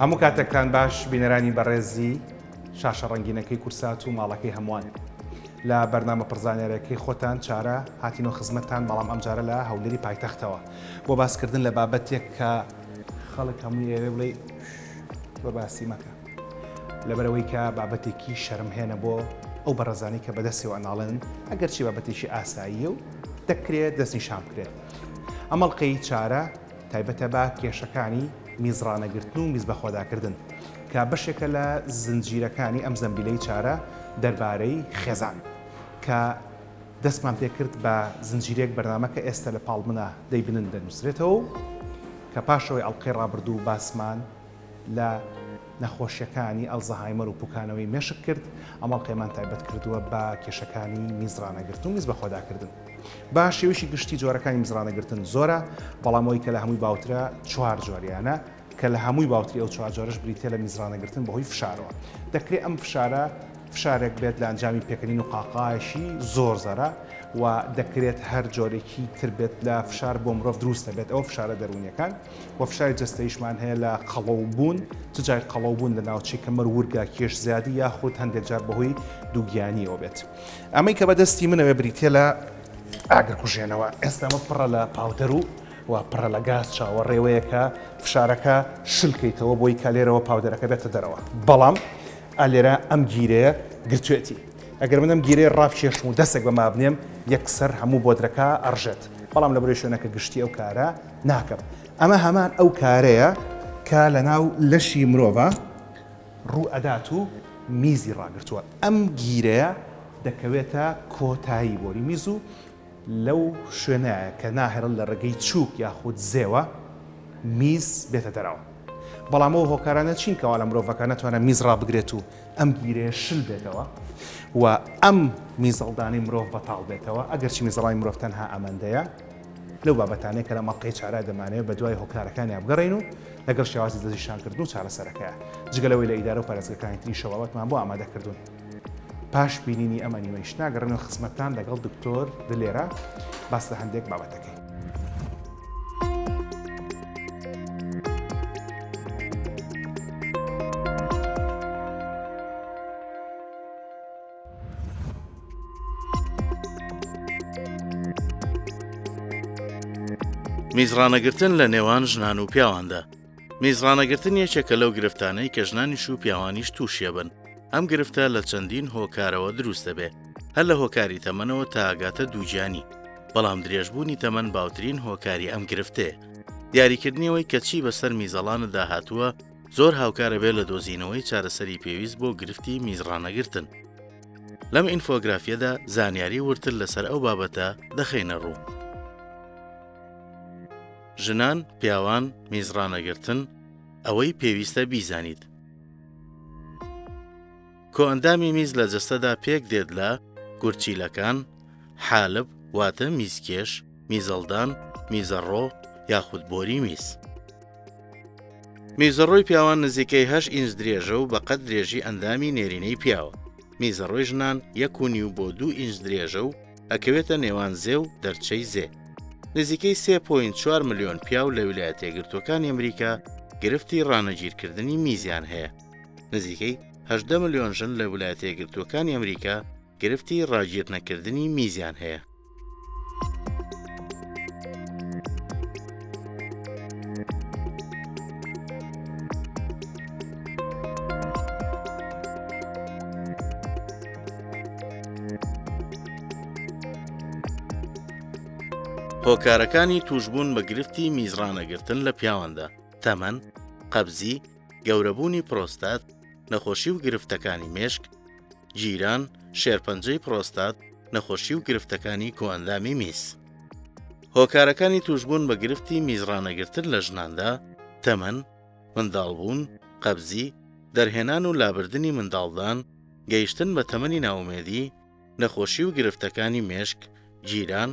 هەموو کاتێکتان باش بینەرانی بەڕێزی شاشە ڕەنگینەکەی کورسات و ماڵەکەی هەمووان لە بەرنامە پڕزانیارەکەی خۆتان چارە هاتینەوە خزمەتتان بەڵام ئەمجارە لە هەولێری پایتەختەوە بۆ باسکردن لە بابەتێک کە خەڵک هەمووی ئەوێ بڵێ زۆر باسی مەکە لەبەرەوەی کە بابەتێکی شەرمهێنە بۆ ئەو بەڕێزانەی کە بەدەستەوە ئەناڵێن ئەگەرچی بابەتێکی ئاساییە و دەکرێت دەستنیشان بکرێت ئەم ئەڵقەی چارە تایبەتە بە کێشەکانی میزڕانەگرتن و میزبەخۆداکردن کە بەشێکە لە زنجیرەکانی ئەم زەمبیلەی چارە دەربارەی خێزان کە دەستمان پێکرد بە زنجیرەیەک بەرنامە کە ئێستا لە پاڵ منە دەیبنن دەنووسرێتەوە و کە پاشەوەی ئەڵقەی ڕابردوو باسمان لە نەخۆشیەکانی ئەلزەهایمەر و پوکانەوەی مێشک کرد، ئەم ئەڵقەیەمان تایبەت کردووە بە کێشەکانی میز ڕانەگرتن و میز بەخۆداکردن. بە شێوەیەکی گشتی جۆرەکانی میز ڕانەگرتن زۆرە، بەڵام ئەوەی کە لە هەمووی باوترە چوار جۆریانە، کە لە هەمووی باوتری ئەو چوار جۆرەش بریتیە لە میز ڕانەگرتن بەهۆی فشارەوە. دەکرێ ئەم فشارە فشارێک بێت لە ئەنجامی پێکەنین و قاقایەکی زۆر زەرە و دەکرێت هەر جۆرێکی تر بێت لە فشار بۆ مرۆڤ دروست دەبێت ئەوە فشارە دەروونیەکان. وە فشاری جەستەییشمان هەیە لە قەڵەو بوون، چ جای قەڵەو بوون لە ناوچەی کەمەر ورگە کێش زیادی یاخود هەندێک جار بەهۆی دووگیانیەوە بێت. ئەمەی کە بەدەستی منەوە بریتیە لە ئاگرکوژێنەوە. ئێستا ئەمە پڕە لە powder و و پڕە لە گاز چاوەڕێوەیە کە فشارەکە شل کەیتەوە بۆی کە لێرەوە powder ەکە بێتە دەرەوە. بەڵام ئا لێرە ئەم گیرەیە گرتوێتی. ئەگەر من ئەم گیرەیە ڕابکێشم و دەستێک بەما بنێم یەکسەر هەموو بۆدرەکە ئەڕژێت. بەڵام لەبەرەی شوێنەکە گشتی ئەو کارە ناکەم. ئەمە هەمان ئەو کارەیە کە لەناو لەشی مرۆڤا ڕوو ئەدات و میزی ڕاگرتووە. ئەم گیرەیە دەکەوێتە کۆتایی بۆری میز و لەو شوێنەیە کە ناهێڵن لە ڕێگەی چووک یاخود زێوە میز بێتە دەرەوە. بەڵام ئەو هۆکارانە چین کەوا لە مرۆڤەکە نەتوانێت میز ڕابگرێت و ئەم گیرەیە شل بێتەوە و ئەم میزەڵدانەی مرۆڤ بەتاڵ بێتەوە، ئەگەرچی میزەڵانی مرۆڤ تەنها ئەمەندەیە لەو بابەتانەی کە لەم ئەڵقەی چارە دەمانەوێت بەدوای هۆکارەکانیا بگەڕێین و لەگەڵ شێوازی دەستنیشانکردن و چارەسەرەکەیا جگە لەوەی لە ئیدارە و پارێزگەکانی تریشەوە بابەتمان بۆ ئامادە کردوون. پاش بینینی ئەم ئەنیمەیشنە گەڕێنەوە خزمەتتان لەگەڵ دکتۆر دلێرە باس لە هەندێک بابەتەکەی. میزڕانەگرتن لە نێوان ژنان و پیاواندا میزڕانەگرتن یەکێکە لەو گرفتانەی کە ژنانیش و پیاوانیش تووشیەبن ئەم گرفتە لە چەندین هۆکارەوە دروست دەبێ هەر لە هۆکاری تەمەنەوە تا ئەگاتە دووگیانی بەڵام درێژبوونی تەمەن باوترین هۆکاری ئەم گرفتەیە دیاریکردنی ئەوەی کە چی بەسەر میزەڵانتدا هاتووە زۆر هاوکارە بێ لە دۆزینەوەی چارەسەری پێویست بۆ گرفتی میزڕانەگرتن. لەم ئینفۆگرافیەدا زانیاری وردتر لەسەر ئەو بابەتە دەخەینە ڕوو. ژنان، پیاوان، میزڕانەگرتن، ئەوەی پێویستە بیزانیت. کۆئەندامی میز لە جەستەدا پێک دێت لە، گورچیلەکان، حالب واتە میزکێش، میزەڵدان، میزەڕۆ یاخود بۆری میز. میزەڕۆی پیاوان نزیکەی هەشت ئینج درێژە و بەقەد درێژی ئەندامی نێرینەی پیاوە. میزەڕۆی ژنان یەک و نیو بۆ دوو ئینج درێژە و ئەکەوێتە نێوان زێ و دەرچەی زێ. نزیکەی 3.4 ملیۆن پیاو لە ویلایەتە یەکگرتووەکانی ئەمریکا گرفتی ڕانەگیرکردنی میزیان هەیە. نزیکەی 18 ملیۆن ژن لە ویلایەتە یەکگرتووەکانی ئەمریکا گرفتی ڕاگیرنەکردنی میزیان هەیە. هۆکارەکانی تووشبوون بە گرفتی میزڕانەگرتن لە پیاواندا، تەمەن، قەبزی، گەورەبوونی پرۆستات، نەخۆشی و گرفتەکانی مێشک، گیران، شێرپەنجەی پرۆستات، نەخۆشی و گرفتەکانی کۆئەندامی میز. هۆکارەکانی تووشبوون بە گرفتی میزڕانەگرتن لە ژناندا، تەمەن، منداڵبوون، قەبزی، دەرهێنان و لابردنی منداڵدان، گەیشتن بە تەمەنی نائومێدی، نەخۆشی و گرفتەکانی مێشک، گیران،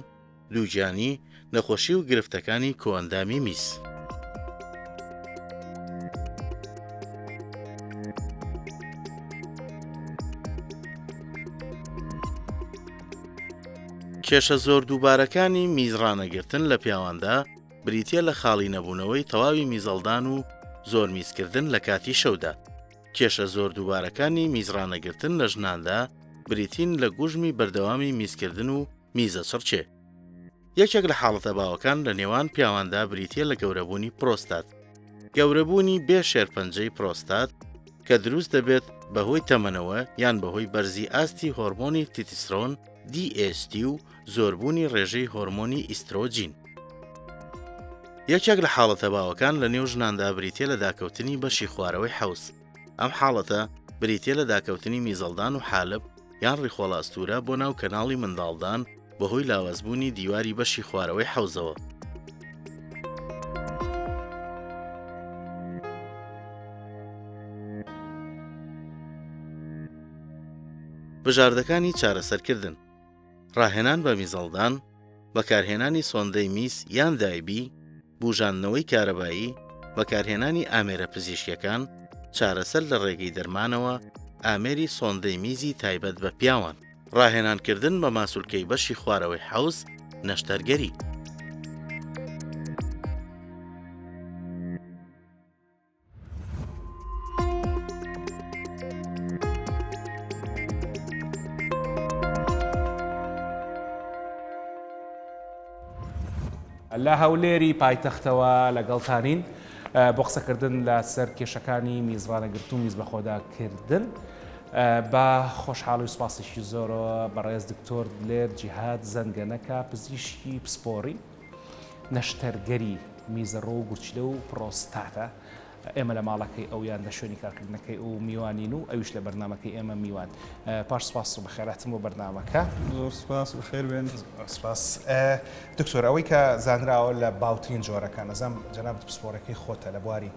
دووگیانی، نەخۆشی و گرفتەکانی کۆئەندامی میز. کێشە زۆر دووبارەکانی میز ڕانەگرتن لە پیاواندا بریتییە لە خاڵی نەبوونەوەی تەواوی میزەڵدان و. زۆر میزکردن لە کاتی شەودا. کێشە زۆر دووبارەکانی میزڕانەگرتن لە ژناندا بریتین لە گوژمی بەردەوامی میزکردن و میزەچڕکێ. یەکێک لە حاڵەتە باوەکان لە نێوان پیاواندا بریتییە لە گەورەبوونی پرۆستات. گەورەبوونی بێ شێرپەنجەی پرۆستات کە دروست دەبێت بەهۆی تەمەنەوە یان بەهۆی بەرزی ئاستی هۆرمۆنی تیتیسرۆن، DHT، و زۆربوونی ڕێژەی هۆرمۆنی ئیسترۆجین. یەکێک لە حاڵەتە باوەکان لە نێو ژناندا بریتییە لە داکەوتنی بەشی خوارەوەی حەوز. ئەم حاڵەتە بریتییە لە داکەوتنی میزەڵدان و حالب یان ڕیخۆڵە ئەستوورە بۆ ناو کەناڵی منداڵدان بەهۆی لاوازبوونی دیواری بەشی خوارەوەی حەوزەوە. بژاردەکانی چارەسەرکردن، ڕاهێنان بە میزەڵدان، بەکارهێنانی سۆندەی میز یان دایبی، بوژاندنەوەی کارەبایی، بەکارهێنانی ئامێرە پزیشکیەکان، چارەسەر لە ڕێگەی دەرمانەوە، ئامێری سۆندەی میزی تایبەت بە پیاوان. ڕاهێنانکردن بە ماسولکەی بەشی خوارەوەی حەوز، نەشتەرگەری. لە هەولێری پایتەختەوە لەگەڵتانین بۆ قسەکردن لەسەر کێشەکانی میزڕانەگرتن و میز بەخۆداکردن بە خۆشحاڵی و سپاسێکی زۆرەوە بەڕێز دکتۆر دلێر جیهاد زەنگەنەکە پزیشکی پسپۆڕی نەشتەرگەری میزەڕۆ و گورچیلە و پرۆستاتە، ئێمە لە ماڵەکەی ئەو یان لە شوێنی کارکردنەکەی ئەو میوانین و ئەویش لە بەرنامەکەی ئێمە میوان. پاش سپاس و بەخێرهاتن بۆ بەرنامەکە. زۆر سپاس، بەخێر بێن. زۆر سپاس. دکتۆر ئەوەی کە زانراوە لە باوترین جۆرەکان، ئەزانم جەنابت پسپۆڕەکەی خۆتە لە بواری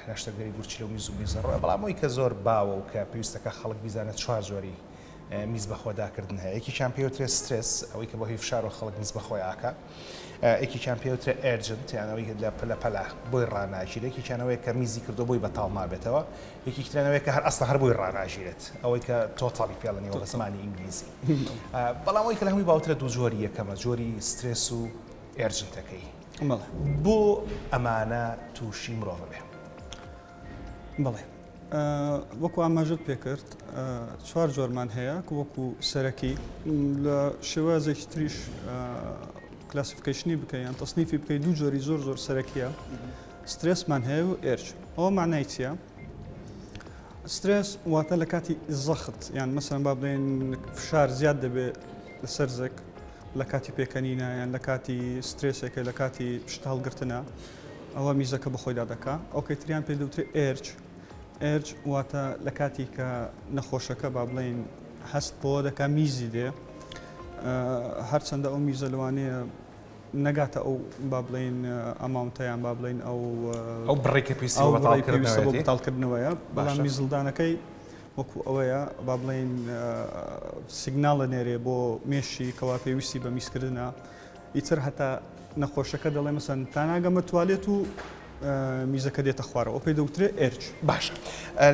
نەشتەرگەری گورچیلە و میز و میزەڕۆ، بەڵام ئەوەی کە زۆر باوە و کە پێویستەکە خەڵک بیزانێت چوار جۆری میز بەخۆداکردن هەیە یەکێکیان پێوترێ سترێس ئەوەی کە بەهۆی فشارەوە خەڵک میز بەخۆی ئاکا یەکێکیان پێوترێ urgent یان ئەوەی لە پەلە پەلە بۆی ڕاناگیرێت یەکێکیان ئەوەیە کە میزی کردو بۆی بەتاڵ نابێتەوە یەکێکی تریان ئەوەیە کە هەر ئەسڵ هەر بۆی ڕاناگیرێت ئەوەی کە totally پێڵنیەوە بە زمانی ئینگلیزی بەڵام ئەوەی کە لە هەمووی باوترە دوو جۆری یەکەمە جۆری سترێس و urgent ەکەی بۆ ئەمانە تووشی مرۆڤ بێ بەڵێ وەکو ئاماژەت پێکرد چوار جۆرمان هەیە وەکو سەرەکی لە شێوازێکی تریش classification ی بکەی یان تەسنیفی بکەی دوو جۆری زۆر زۆر سەرەکیە سترێسمان هەیە و urge ئەوە معنای چییە؟ سترێس واتە لە کاتی زەخت یان مەسەن با بڵێن فشار زیاد دەبێت لەسەر زگ لە کاتی پێکەنینە یان لە کاتی سترێسێکە لە کاتی شت هەڵگرتنە ئەوە میزەکە بەخۆیدا دەکا ئەوکەی تریان پێ دەوترێ urge urge واتە لە کاتی کە نەخۆشەکە با بڵێین هەست بۆ دەکا میزی دێ هەرچەندە ئەو میزە لەوانەیە نەگاتە ئەو با بڵێین amount ە یان با بڵێین ئەو ئەو بڕێک کە پێویستی بە بەتاڵکردنەوەیەتی بەتاڵکردنەوەیە بەڵام میزڵدانەکەی وەکو ئەوەیە با بڵێین سیگناڵە نێرێ بۆ مێشی کەوا پێویستی بە میزکردنە ئیتر هەتا نەخۆشەکە دەڵێ مەسەن تا ناگەمە توالێت و میزەکە دێتە خوارەوە پێی دەوترێ urge. باشە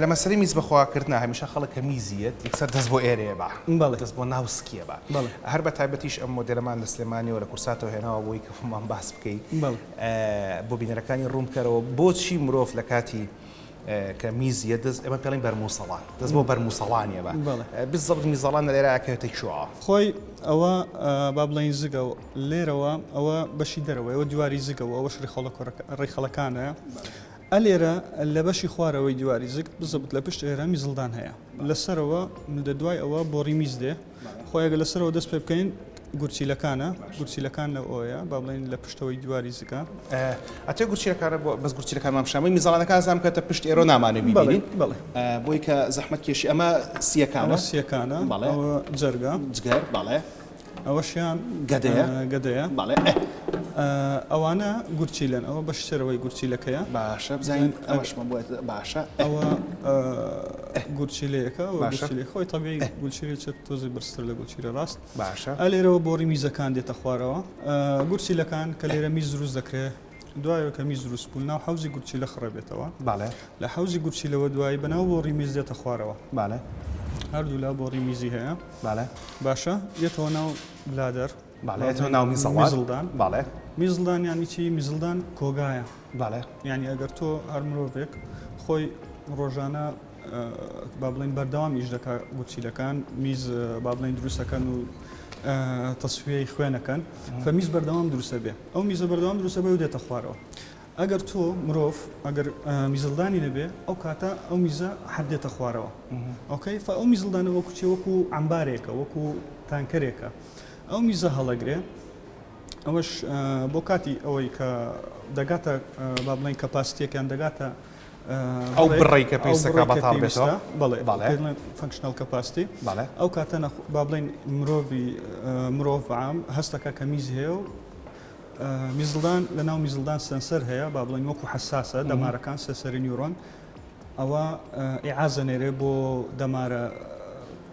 لە مەسەلەی میز بەخۆکردنا هەمیشە خەڵک کە میزی یەت یەکسەر دەست بۆ ئێرەیە با بەڵێ دەست بۆ ناو سکیە با بەڵێ هەر بە تایبەتیش ئەم مۆدێلەمان لە سلێمانیەوە لە کورساتەوە هێناوە بۆی کە بۆمان باس بکەی بەڵێ بۆ بینەرەکانی ڕوون بکەرەوە بۆچی مرۆڤ لە کاتی کە میزیە دەست ئێمە پێڵین بەرموسەڵان دەست بۆ بەرموسەڵانیە بە بزەبت میزەڵان لە لێرە ئەکەوێتە کوێوە؟ خۆی ئەوە با بڵێین زگە و لێرەوە ئەوە بەشی دەرەوەی ئەوە دیواری زگە و ئەوەش ڕیخەڵەکانە ئەلێرە لە بەشی خوارەوەی دیواری زگ بزەبت لە پشت ئێرە میزڵدان هەیە لەسەرەوە لە دوای ئەوە بۆڕی میز دێ خۆی ئەگەر لەسەرەوە دەست پێ بکەین گورچیلەکانە گورچیلەکان لە ئۆیە با بڵێین لە پشتەوەی دیواری زگە. ئەتێ گورچیلەکانە بۆ بەس گورچیلەکانمان پیشان بەی میزەڵانەکان زام کەتە پشت ئێرۆ نامانێ بیبینین بەڵێ بۆی کە زەحمەت کێشی ئەمە سیەکانە ئەوە سیەکانە بەڵێ ئەوە جەرگە جگەر بەڵێ ئەوەشیان گەدەیە گەدەیە بەڵێ ئەوانە گورچیلەن ئەوە بەشی سەرەوەی گورچیلەکەیە باشە بزانین ئەوەشمان بۆ باشە ئەوە گورچیلەیەکە ئەوە گورچیلەی خۆی تەبیعی گورچیلەی چەپ تۆزێ بەرزتر لە گورچیلە ڕاست باشە ئا لێرەوە بۆڕی میزەکان دێتە خوارەوە گورچیلەکان کە لێرە میز دروست دەکرێت دوایەوە کە میز دروست بوو ناو حەوزی گورچیلە خڕێ بێتەوە بەڵێ لە حەوزی گورچیلەوە دوایی بەناو بۆڕی میز دێتە خوارەوە بەڵێ هەردوولا بۆڕی میزی هەیە بەڵێ باشە دێتەوە ناو bladder. بەڵێ ئێتەوە ناو میزەڵان. میزڵدان. بەڵێ. میزڵدان یانی چی؟ میزڵدان کۆگایە. بەڵێ. یانی ئەگەر تۆ هەر مرۆڤێک خۆی ڕۆژانە با بڵێین بەردەوام ئیش دەکا گورچیلەکان میز با بڵێین دروستەکەن و تەسفیەی خوێنەکەن فە میز بەردەوام دروستە بێ ئەو میزە بەردەوام دروستە بێ و دێتە خوارەوە ئەگەر تۆ مرۆڤ ئەگەر میزڵدانی نەبێ ئەو کاتە ئەو میزە هەر دێتە خوارەوە okay فە ئەو میزڵدانە وەکو چێ وەکو عەمبارێکە وەکو تانکەرێکە ئەو میزە هەڵەگرێ ئەوەش بۆ کاتی ئەوەی کە دەگاتە با بڵێن capacity ەکەیان دەگاتە ئەو بڕەی کە پێویستەکە بەتاڵ بێتەوە بەڵێ بەڵێ functional capacity ئەو کاتە با بڵێن مرۆڤی مرۆڤ عام هەستەکە کە میز هەیە و میزڵدان لە ناو میزڵدان sensor هەیە با بڵێن وەکو حساسە دەمارەکان sensory neuron ئەوە ئیعازە نێرێ بۆ دەمارە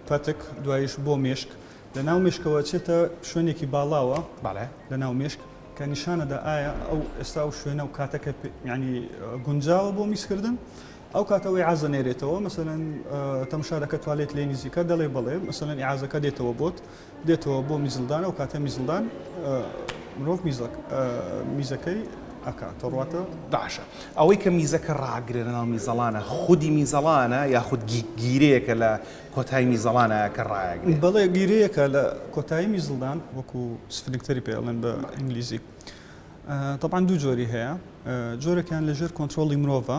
پەتک دوایش بۆ مێشک لە ناو مێشکەوە چێتە شوێنێکی باڵاوە لە ناو مێشک کە نیشانەدا ئایا ئەو ئێستا ئەو شوێنە و کاتەکە ینی گونجاوە بۆ میزکردن ئەو کاتەوە ئیعازە نێرێتەوە مەسەلەن تەمشا دەکە توالێت لێ نزیکە دەڵێ بەڵێ مەسەلەن ئیعازەکە دێتەوە بۆت دێتەوە بۆ میزڵدان ئەو کاتە میزڵدان مرۆڤ میزەکەی ئەکات دەڕواتە. باشە ئەوەی کە میزەکە ڕاگرێ لەناو میزەڵانە خودی میزەڵانە یاخود گیرەیەکە لە کۆتای میزەڵانە کە ڕایەگرێ؟ بەڵێ گیرەیەکە لە کۆتایی میزڵدان وەکو sphincter ی پێ ئەڵێن بە ئینگلیزی تەبعەن دوو جۆری هەیە جۆرێکیان لەژێر کۆنترۆڵی مرۆڤە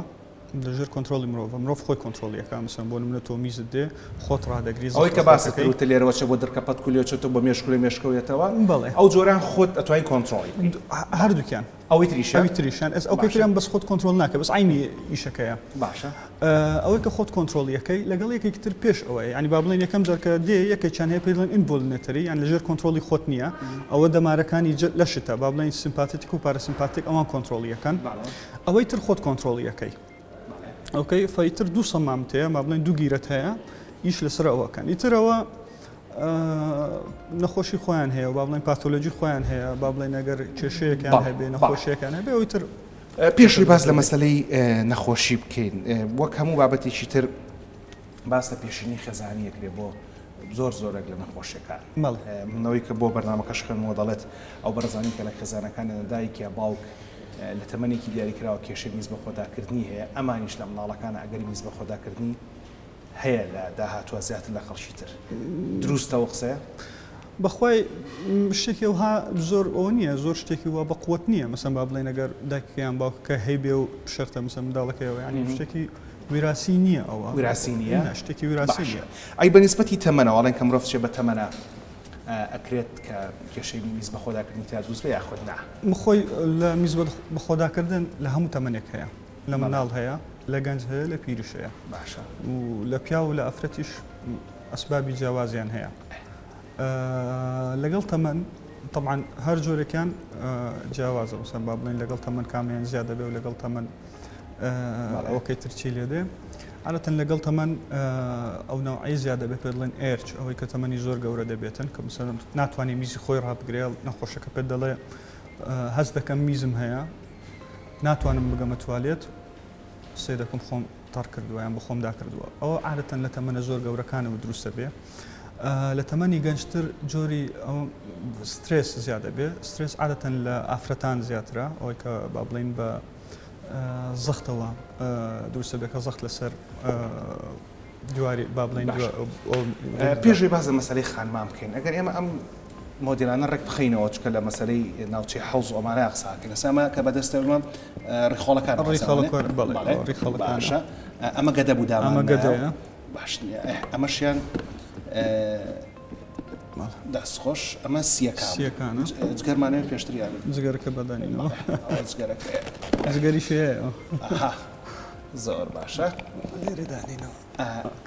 لەژێر کۆنترۆڵی مرۆڤە مرۆڤ خۆی کۆنترۆڵی ئەکا مەسەلەن بۆ نمونە تۆ میزت دێ خۆت ڕادەگری ئەوەی کە باست کرد وتت لێرەوە چە بۆ دڕکە پەتک و لێ چۆتە بۆ مێشک و لە مێشکەوە یەتەوە بەڵێ ئەو جۆران خۆت ئەتوانی کۆنترۆڵی بکەیت هەردووکیان ئەوەی تریشە ئەوی تریشیان ئێس ئەوکەی باشە تریان بەس خۆت کۆنترۆڵ ناکە بەس عەینی ئیشەکەیە باشە ئەوەی کە خۆت کۆنترۆڵی ئەکەی لەگەڵ یەکێکی تر پێش ئەوەیە یانی با بڵێین یەکەم جار کە دێ یەکێکیان هەیە پێی دەڵێن involuntary یان لەژێر کۆنترۆڵی خۆت نییە ئەوە دەمارەکانی لەشتە با بڵێین sympathetic و parasympathetic ئەوان کۆنترۆڵی ئەکەن بەڵێ ئەوەی تر خۆت کۆنترۆڵی ئەکەی okay فە ئیتر دوو سەمامت هەیە با بڵێن دوو گیرەت هەیە ئیش لەسەر ئەوەکەن ئیترەوە نەخۆشی خۆیان هەیە با بڵێن pathology خۆیان هەیە با بڵێن ئەگەر کێشەیەکیان هەبێ نەخۆشیەکان هەبێ ئەوی تر پێشوی باس لە مەسلەی نەخۆشی بکەین وەک هەموو بابەتێکی تر باس لە پێشینی خێزانی ئەکرێ بۆ زۆر زۆرێک لە نەخۆشیەکان منەوەی کە بۆ بەرنامەکەش خوێنمەوە دەڵێت ئەو بەڕێزانی کە لە خێزانەکانیان دایک یا باوک لە تەمەنێکی دیاریکراوە کێشەی میز بەخۆداکردنی هەیە ئەمانیش لە مناڵەکانە ئەگەری میز بەخۆداکردنی هەیە لە داهاتووە زیاتر لە خەڵکی تر دروستە ئەو قسەیە؟ بەخوای شتێکی ئەوها زۆر ئەوە نییە زۆر شتێکی وا بە قوت نییە مەسەن با بڵێن ئەگەر دایکەکە یان باوکەکە هەیبێ و شەرتە مەسەن منداڵەکەیەوە یانی شتێکی ویراسی نییە ئەوە ویراسی نییە؟ نا شتێکی ویراسی باشە نییە. ئەی بە نیسبەتی تەمەنەوە ئەڵێن کە مرۆڤ چێ بە تەمەنە ئەکرێت کە کێشەی میز بەخۆداکردنی تیا دروست بێ یاخود نا؟ خۆی لە میز بەخۆداکردن لە هەموو تەمەنێک هەیە لە مناڵ هەیە لە گەنج هەیە لە پیریش هەیە باشە و لە پیاو و لە ئافرەتیش ئەسبابی جیاوازیان هەیە لەگەڵ تەمەن طبعا هەر جۆرێکیان جیاوازە مەسەن با بڵێن لەگەڵ تەمەن کامیان زیاد دەبێ و لەگەڵ تەمەن ئەوەکەی تر چی لێ دێ عادەتەن لەگەڵ تەمەن ئەو نەوعەی زیاد دەبێت پێ دەڵێن ئێرچ ئەوەی کە تەمەنی زۆر گەورە دەبێتن کە مەسەلەن ناتوانێت میزی خۆی ڕابگرێ نەخۆشەکە پێت دەڵێ هەست دەکەم میزم هەیە ناتوانم بگەمە توالێت سێ دەکەم خۆم تەڕ کردووە یان بەخۆمدا کردووە ئەوە عادەتەن لە تەمەنە زۆر گەورەکانەوە دروستە بێ لە تەمەنی گەنجتر جۆری سترێس زیادە بێ سترێس عادەتەن لە ئافرەتان زیاترە ئەوەی کە با بڵین بە زەختەوە دروستە بێ کە زەخت لەسەر دیواری با بڵێین پێشوی باس لە مەسەلەی خانمان بکەین ئەگەر ئێمە ئەم مۆدیلانە ڕێک بخەینەوە چکە لە مەسەلەی ناوچەی حەوز و ئەمانە قساکەین ئەسا ئەمە کە بەدەستەوەمە ڕیخۆڵەکان ڕیخۆڵەکان ئەمە گەدە بوو دامان ئەمە گەدەیە باش نییە ئەمەشیان دەست خۆش ئەمە سیەکان سیەکانە جگەرمانەوە پێشتریان جگەرەکە بەدانینەوە جگەرەکە جگەریش هەیە زۆر باشە لێرە دانینەوە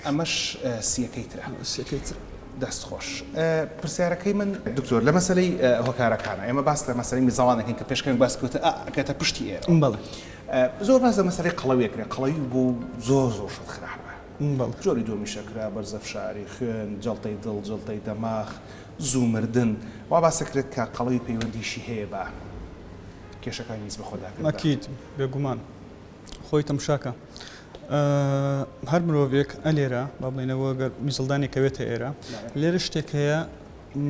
ئەمەش سیەکەی ترە سیەکەی ترە دەست خۆش پرسیارەکەی من دکتۆر لە مەسەلەی هۆکارەکانە ئێمە باس لە مەسەلەی میزەڵان دەکەین کە پێشکەوێک باس کەوتە ئەکەتە پشتی ئێرە بەڵێ زۆر باس لە مەسەلەی قەڵەوی ئەکرێ قەڵەوی بۆ زۆر زۆر شت خراپە بەڵێ جۆری دووەمی شەکرە بەرزە فشاری خوێن جەڵتەی دڵ جەڵتەی دەماخ زوو مردن وا باس دەکرێت کە قەڵەوی پەیوەندیشی هەیە بە کێشەکانی میز بەخۆداکردن ئەکید بێگومان خۆی تەمشاکە هەر مرۆڤێک ئەلێرە با بڵێنەوە گەر میزڵدانی کەوێتە ئێرە لێرە شتێک هەیە.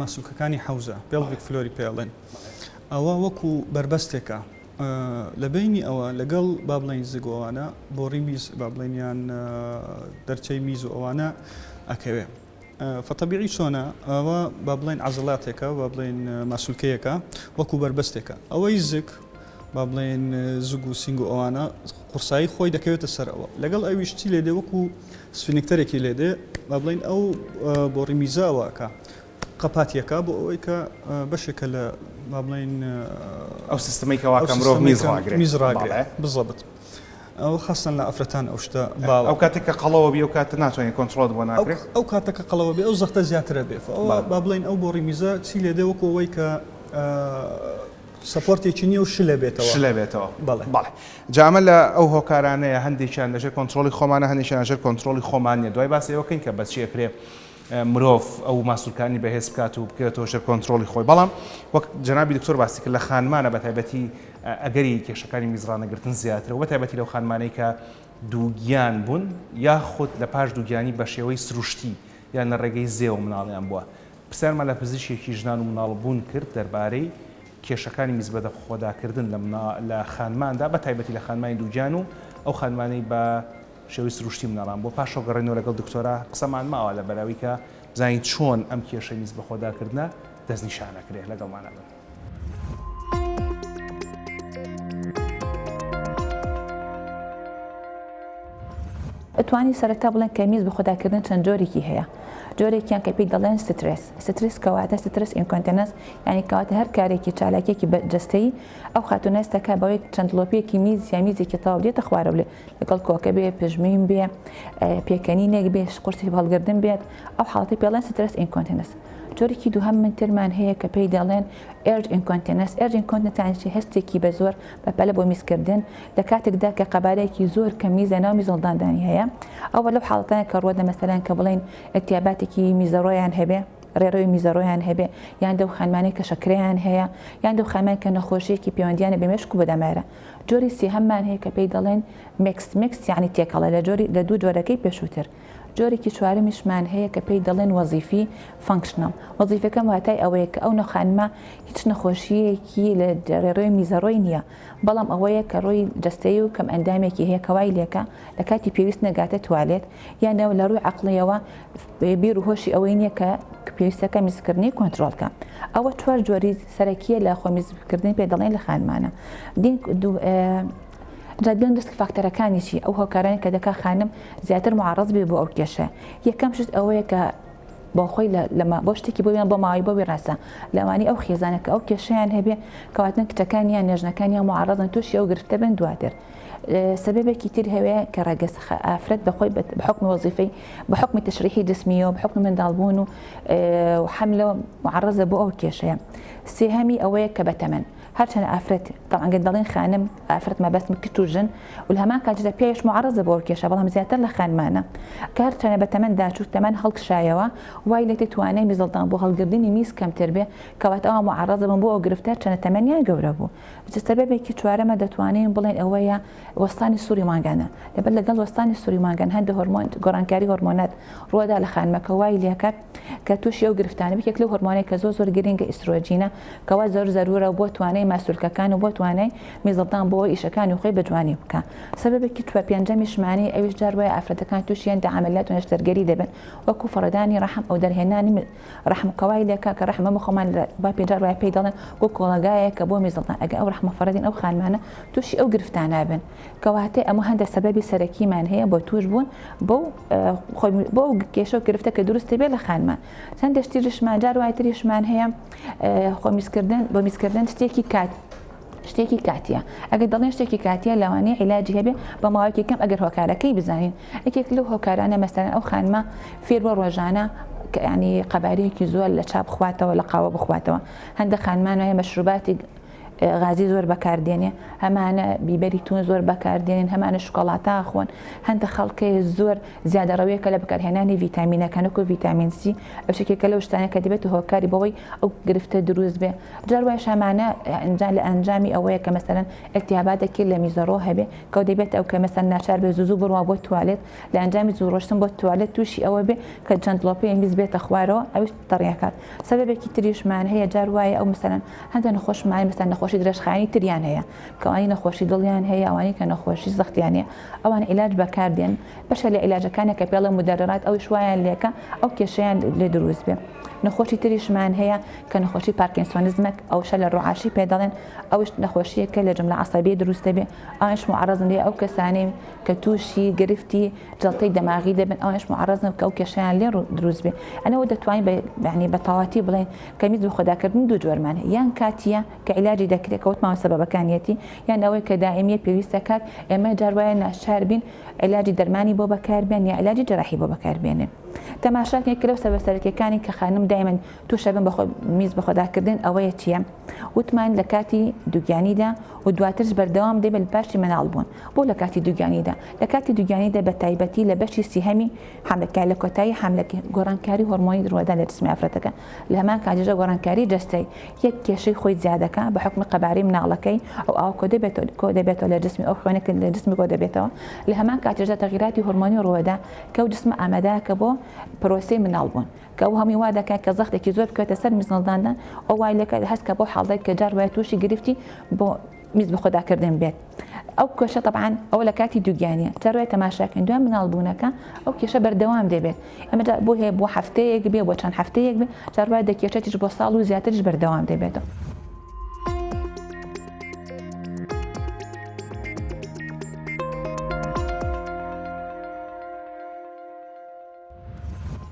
ماسولکەکانی حەوزە، pelvic floor ی پێ ئەڵێن، ئەوە وەکو بەربەستێکە لە بەینی ئەوە لەگەڵ با بڵێین زگ و ئەوانە بۆڕی میز با بڵێین یان دەرچەی میز و ئەوانە ئەکەوێ. فەتەبیعی چۆنە ئەوە با بڵێین عەزەڵاتێکە با بڵێین ماسولکەیەکە وەکو بەربەستێکە ئەوەی زگ با بڵێین زگ و سینگ و ئەوانە قورسایی خۆی دەکەوێتە سەر ئەوە لەگەڵ ئەویش چی لێدێ وەکو sphincter ێکی لێدێ با بڵێین ئەو بۆڕی میزە ئەوە ئەکا قەپاتیەکە بۆ ئەوەی کە بەشێکە لە با بڵێین ئەو سیستمەی کەوا کە مرۆڤ میز ڕاگرێ میز ڕاگرێ بزەبت. ئەوە خاستەن لە ئافرەتان ئەو شتە باوە. ئەو کاتێک کە قەڵەوە بی ئەو کاتە ناتوانین کۆنترۆڵت بۆ ناکرێ. ئەو کاتە کە قەڵەوە بی ئەو زەختە زیاترە بێ فەوە با بڵێین ئەو بۆڕی میزە چی لێ دێ وەکو ئەوەی کە support ێکی نییە و شلە بێتەوە. شلە بێتەوە. بەڵێ. بەڵێ. جا ئەمە لە ئەو هۆکارانەیە هەندێکیان لەژێر کۆنترۆڵی خۆمانە هەندێکیان لەژێر کۆنترۆڵی خۆمان نییە دوای باسی ئەوە کەین کە بە چی ئەکرێ مرۆڤ ئەو ماسولکانی بەهێز بکات و بکەوێتەوە ژێر کۆنترۆڵی خۆی بەڵام وەک جەنابی دکتۆر باسی کرد لە خانمانە بە تایبەتی ئەگەری کێشەکانی میزڕانەگرتن زیاترە و بە تایبەتی لەو خانمانەی کە دووگیان بوون یاخود لە پاش دووگیانی بە شێوەی سروشتی یان لە ڕێگەی زێوە مناڵیان بووە پرسیارمان لە پزیشکێکی ژنان و مناڵبوون کرد دەربارەی کێشەکانی میزبەدەخۆداکردن لە خانماندا بە تایبەتی لە خانمانی دووگیان و ئەو خانمانەی بە شێوەی سروشتی مناڵان بۆ پاشەو گەڕێنەوە لەگەڵ دکتۆرا قسەمان ماوە لە بەرەوەی کە بزانین چۆن ئەم کێشەی میز بەخۆداکردنە دەستنیشان ئەکرێ لەگەڵمانە بن. ئەتوانی سەرەتا بڵێن کە میز بەخۆداکردن چەند جۆرێکی هەیە جۆرێکیان کە پێی دەڵێن سترێس سترێس کەواتە stress incontinence یعنی کەواتە هەر کارێکی چالاکیەکی جەستەیی ئەو خاتوونە هەستەکە بەوەی چەند دڵۆپیەکی میز یا میزێکی تەواو دێتە خوارەوە لێ لەگەڵ کۆکە بێ پژمین بێ پێکەنینێک بێ قورسی هەڵگردن بێت ئەو حاڵەتی پێڵێن stress incontinence جۆرێکی دووهەم من ترمان هەیە کە پێی دەڵێن urge incontinence urge incontinence هەستێکی بە زۆر بە پەلە بۆ میزکردن لە کاتێکدا کە قەبارەیەکی زۆر کەم میزە ناو میزەڵداندانی هەیە ئەوە لەو حاڵەتانە کە ڕووەدە مەسەلەن کە بڵێن التهاباتێکی میزەڕۆیان هەبێ ڕێڕەوی میزەڕۆیان هەبێ یان دەو خانمانەی کە شەکرەیان هەیە یان دەو خانمان کە نەخۆشیەکی پەیوەندیانە بە مێشک و بە دەمارە جۆری سێهەممان هەیە کە پێی دەڵێن mixed mixed یعنی تێکەڵە لە جۆری لە دوو جۆرەکەی پێشووتر جۆرێکی چوارەمیشمان هەیە کە پێی دەڵێن وەزیفی functional وەزیفەکە واتای ئەوەیە کە ئەو نەخانمە هیچ نەخۆشیەکی لە ڕێڕەوی میزەڕۆی نییە بەڵام ئەوەیە کە ڕووی جەستەیی و کەم ئەندامێکی هەیە کە وای لێکە لە کاتی پێویست نەگاتە توالێت یان لە ڕووی عەقڵیەوە بیر و هۆشی ئەوەی نییە کە پێویستەکە میزکردنی کۆنترۆڵ کە ئەوە چوار جۆری سەرەکیە لە خۆ میزکردنی پێ دەڵێن لە خانمانە دین جا بێن risk factor ەکانی چی ئەو هۆکارانی کە دەکا خانم زیاتر معرض بێ بۆ ئەو کێشە یەکەم شت ئەوەیە کە بۆ خۆی لەمە بۆ شتێکی بۆیان بۆ ماوەی بۆ وێڕاستە لەوانی ئەو خێزانە کە ئەو کێشیان هەبێ کەواتن کچەکانیان نێژنەکانیان معرضن تووشی ئەو گرفتە بن دواتر سەبەبێکی تر هەیە کە ڕەگەز ئافرەت بەخۆی بە حوکمی وەزیفەی بە حوکمی تەشریحی جسمیەوە بە حوکمی منداڵبوون و حەملەوە معرضە بۆ ئەو کێشەیە سێهەمی ئەوەیە کە بەتەمەن هەرچەند ئافرەت طبعا گەر دەڵێن خانم ئافرەت مەبەستم کچ و ژن و لە هەمان کاتیشدا پیاویش معرضە بۆ ئەو کێشە بەڵام زیاتر لە خانمانە کە هەرچەنە بە تەمەن داچوو تەمەن هەڵکشایەوە وای لێتێ توانای میزەڵدان بۆ هەڵگردنی میز کەمتر بێ کەواتە ئەوان معرضە بن بۆ ئەو گرفتە هەرچەنە تەمەنیان گەورە بوو سەبەبێکی چوارەمە دەتوانین بڵێین ئەوەیە وەستانی سوڕی مانگانە، لەبەر لەگەڵ وەستانی سوڕی مانگان هەندێ هۆرمۆن گۆڕانکاری هۆرمۆنات ڕووەدا لە خانمەکە وای لێکات کە تووشی ئەو گرفتانە یەکێک لەو هۆرمۆنەی کە زۆر زۆر گرنگە ئیسترۆجینە کەوا زۆر زەرورە بۆ توانای ماسولکەکان و بۆ توانای میزەڵدان بۆ ئیشەکانی خۆی بە جوانی بکە سەبەبێکی توە پێنجەمیشمانی ئەویش جار وایە ئافرەتەکان تووشی هەندێ عەمەلیات و نەشتەرگەری دەبن وەکو فەڕدانی ڕەحم ئەو دەرهێنانی ڕەحم کەوای لێکا کە ڕەحمە مە خۆمان لە با پێجار وایە پێی دەڵێن بۆ کۆڵەگایەکە بۆ میزەڵدان ئەگەر ئەو ڕەحمە فەڕدین ئەو خانمانە تووشی ئەو گرفتانە بن کەواتێ ئەمە هەندە سەبەبی سەرەکیمان هەیە بۆ توش بوون بۆ خۆی بۆ کێشە و گرفتە کە دروست بێ لە خانمان چەندە شتیشمان جار وای تریشمان هەیە خۆمیزکردن بۆ میزکردن شتێکی کات شتێکی کاتیە ئەگەر دەڵێن شتێکی کاتیە لەوانەیە عیلاجی هەبێ بە ماوەیەکی کەم ئەگەر هۆکارەکەی بزانین یەکێک لەو هۆکارانە مەسەلەن ئەو خانمە فێر بووە ڕۆژانە ینی قەبارەیەکی زۆر لە چا بخواتەوە لە قاوە بخواتەوە هەندە خانمان هەیە مەشروباتی. غازی زۆر بەکاردێنێ، هەمانە بیبەری تون زۆر بەکاردێنن، هەمانە شوکەڵاتە ئەخۆن، هەندە خەڵکێ زۆر زیادەڕەویەکە لە بەکارهێنانی ڤیتامینەکان وەکو ڤیتامین سی، ئەوش یەکێکە لەو شتانە کە دەبێتە هۆکاری بەوەی ئەو گرفتە دروست بێ. جار وایش هەمانە لە ئەنجامی ئەوەیە کە مەسەلەن ئیلتیهاباتێکی لە میزەڕۆ هەبێ کە دەبێتە ئەو کە مەسەلەن ناچار بێ زوو زوو بڕوا بۆ توالێت، لە ئەنجامی زوو ڕۆشتن بۆ توالێت تووشی ئەوە بێ کە چەند دڵۆپەیە میز بێتە خوارەوە ئەویش تەڕیەکات. سەبەبێکی تریشمان هەیە جار وایە ئەو مەسەلەن هەندێک نەخۆشمان هەیە مەسەلەن نەخۆشی درێژخایەنی تریان هەیە کە ئەوانەی نەخۆشی دڵیان هەیە ئەوانەی کە نەخۆشی زەختیان هەیە ئەوان عیلاج بەکاردێن بەشە لە عیلاجەکانە کە پێڵێ مدەرەرات ئەویش وایان لێکە ئەو کێشەیان لێ دروست بێ. نەخۆشی تریشمان هەیە کە نەخۆشی پارکینسۆنیزمە ئەوشە لە ڕوعاشی پێ دەڵێن ئەوش نەخۆشیەکە لە جملە عەسەبی دروست دەبێ ئەوانش معرضن لێ ئەو کەسانەی کە تووشی گرفتی جەڵتەی دەماغی دەبن ئەوانش معرضن کە ئەو کێشەیان لێ دروست بێ ئەنەوە دەتوانین بە یعنی بە تەواتی بڵێن کە میز بەخۆداکردن دوو جۆرمان هەیە یان کاتیە کە عیلاجی دەکرێت کە وتمان سەبەبەکانیەتی یان ئەوەی کە دائمیە پێویستە کات ئێمە جار وایە ناچار بین عیلاجی دەرمانی بۆ بەکاربێن یا عیلاجی جەراحی بۆ بەکاربێنن تەماشاکەین کە لەو سەبەب سەرەکیەکانی کە خانم دایمەن تووشە بن بەخۆ میز بەخۆداکردن ئەوەیە چییە وتمان لە کاتی دووگیانیدا و دواترش بەردەوام دەبێت لە پاشی مناڵ بوون بۆ لە کاتی دووگیانیدا لە کاتی دووگیانیدا بە تایبەتی لە بەشی سیهەمی حەملەکە لە کۆتایی حەملەکە گۆڕانکاری هۆرمۆنی ڕووەدا لە جسمی ئافرەتەکە لە هەمان کاتیشدا گۆڕانکاری جەستەی یەک کێشەی خۆی زیادەکا بە حوکمی قەبارەی مناڵەکەی ئەو ئاوە کۆ دەبێتەوە کۆ دەبێتەوە لە جسمی ئەو خوێنە کە لە جسمی کۆ دەبێتەوە لە هەمان کاتیشدا تەغیراتی هۆرمۆنی ڕووەدا کە ئەو جسمە ئامادەکە بۆ پرۆسەی مناڵ بوون کە ئەو هەمووی وا دەکات کە زەختێکی زۆر بکەوێتە سەر میزڵداندا ئەو وای لێکات هەست کە بۆ حاڵێک کە جار وایە تووشی گرفتی بۆ میز بەخۆداکردن بێت ئەو کێشە تەبعەن ئەوە لە کاتی دووگیانیە جار وایە تەماشاکەین دوای مناڵ بوونەکە ئەو کێشە بەردەوام دەبێت ئەمە جا بۆ هەیە بۆ هەفتەیەک بێ بۆ چەند هەفتەیەک بێ جار وایە دەکێشێتیش بۆ ساڵ و زیاتریش بەردەوام دەبێت.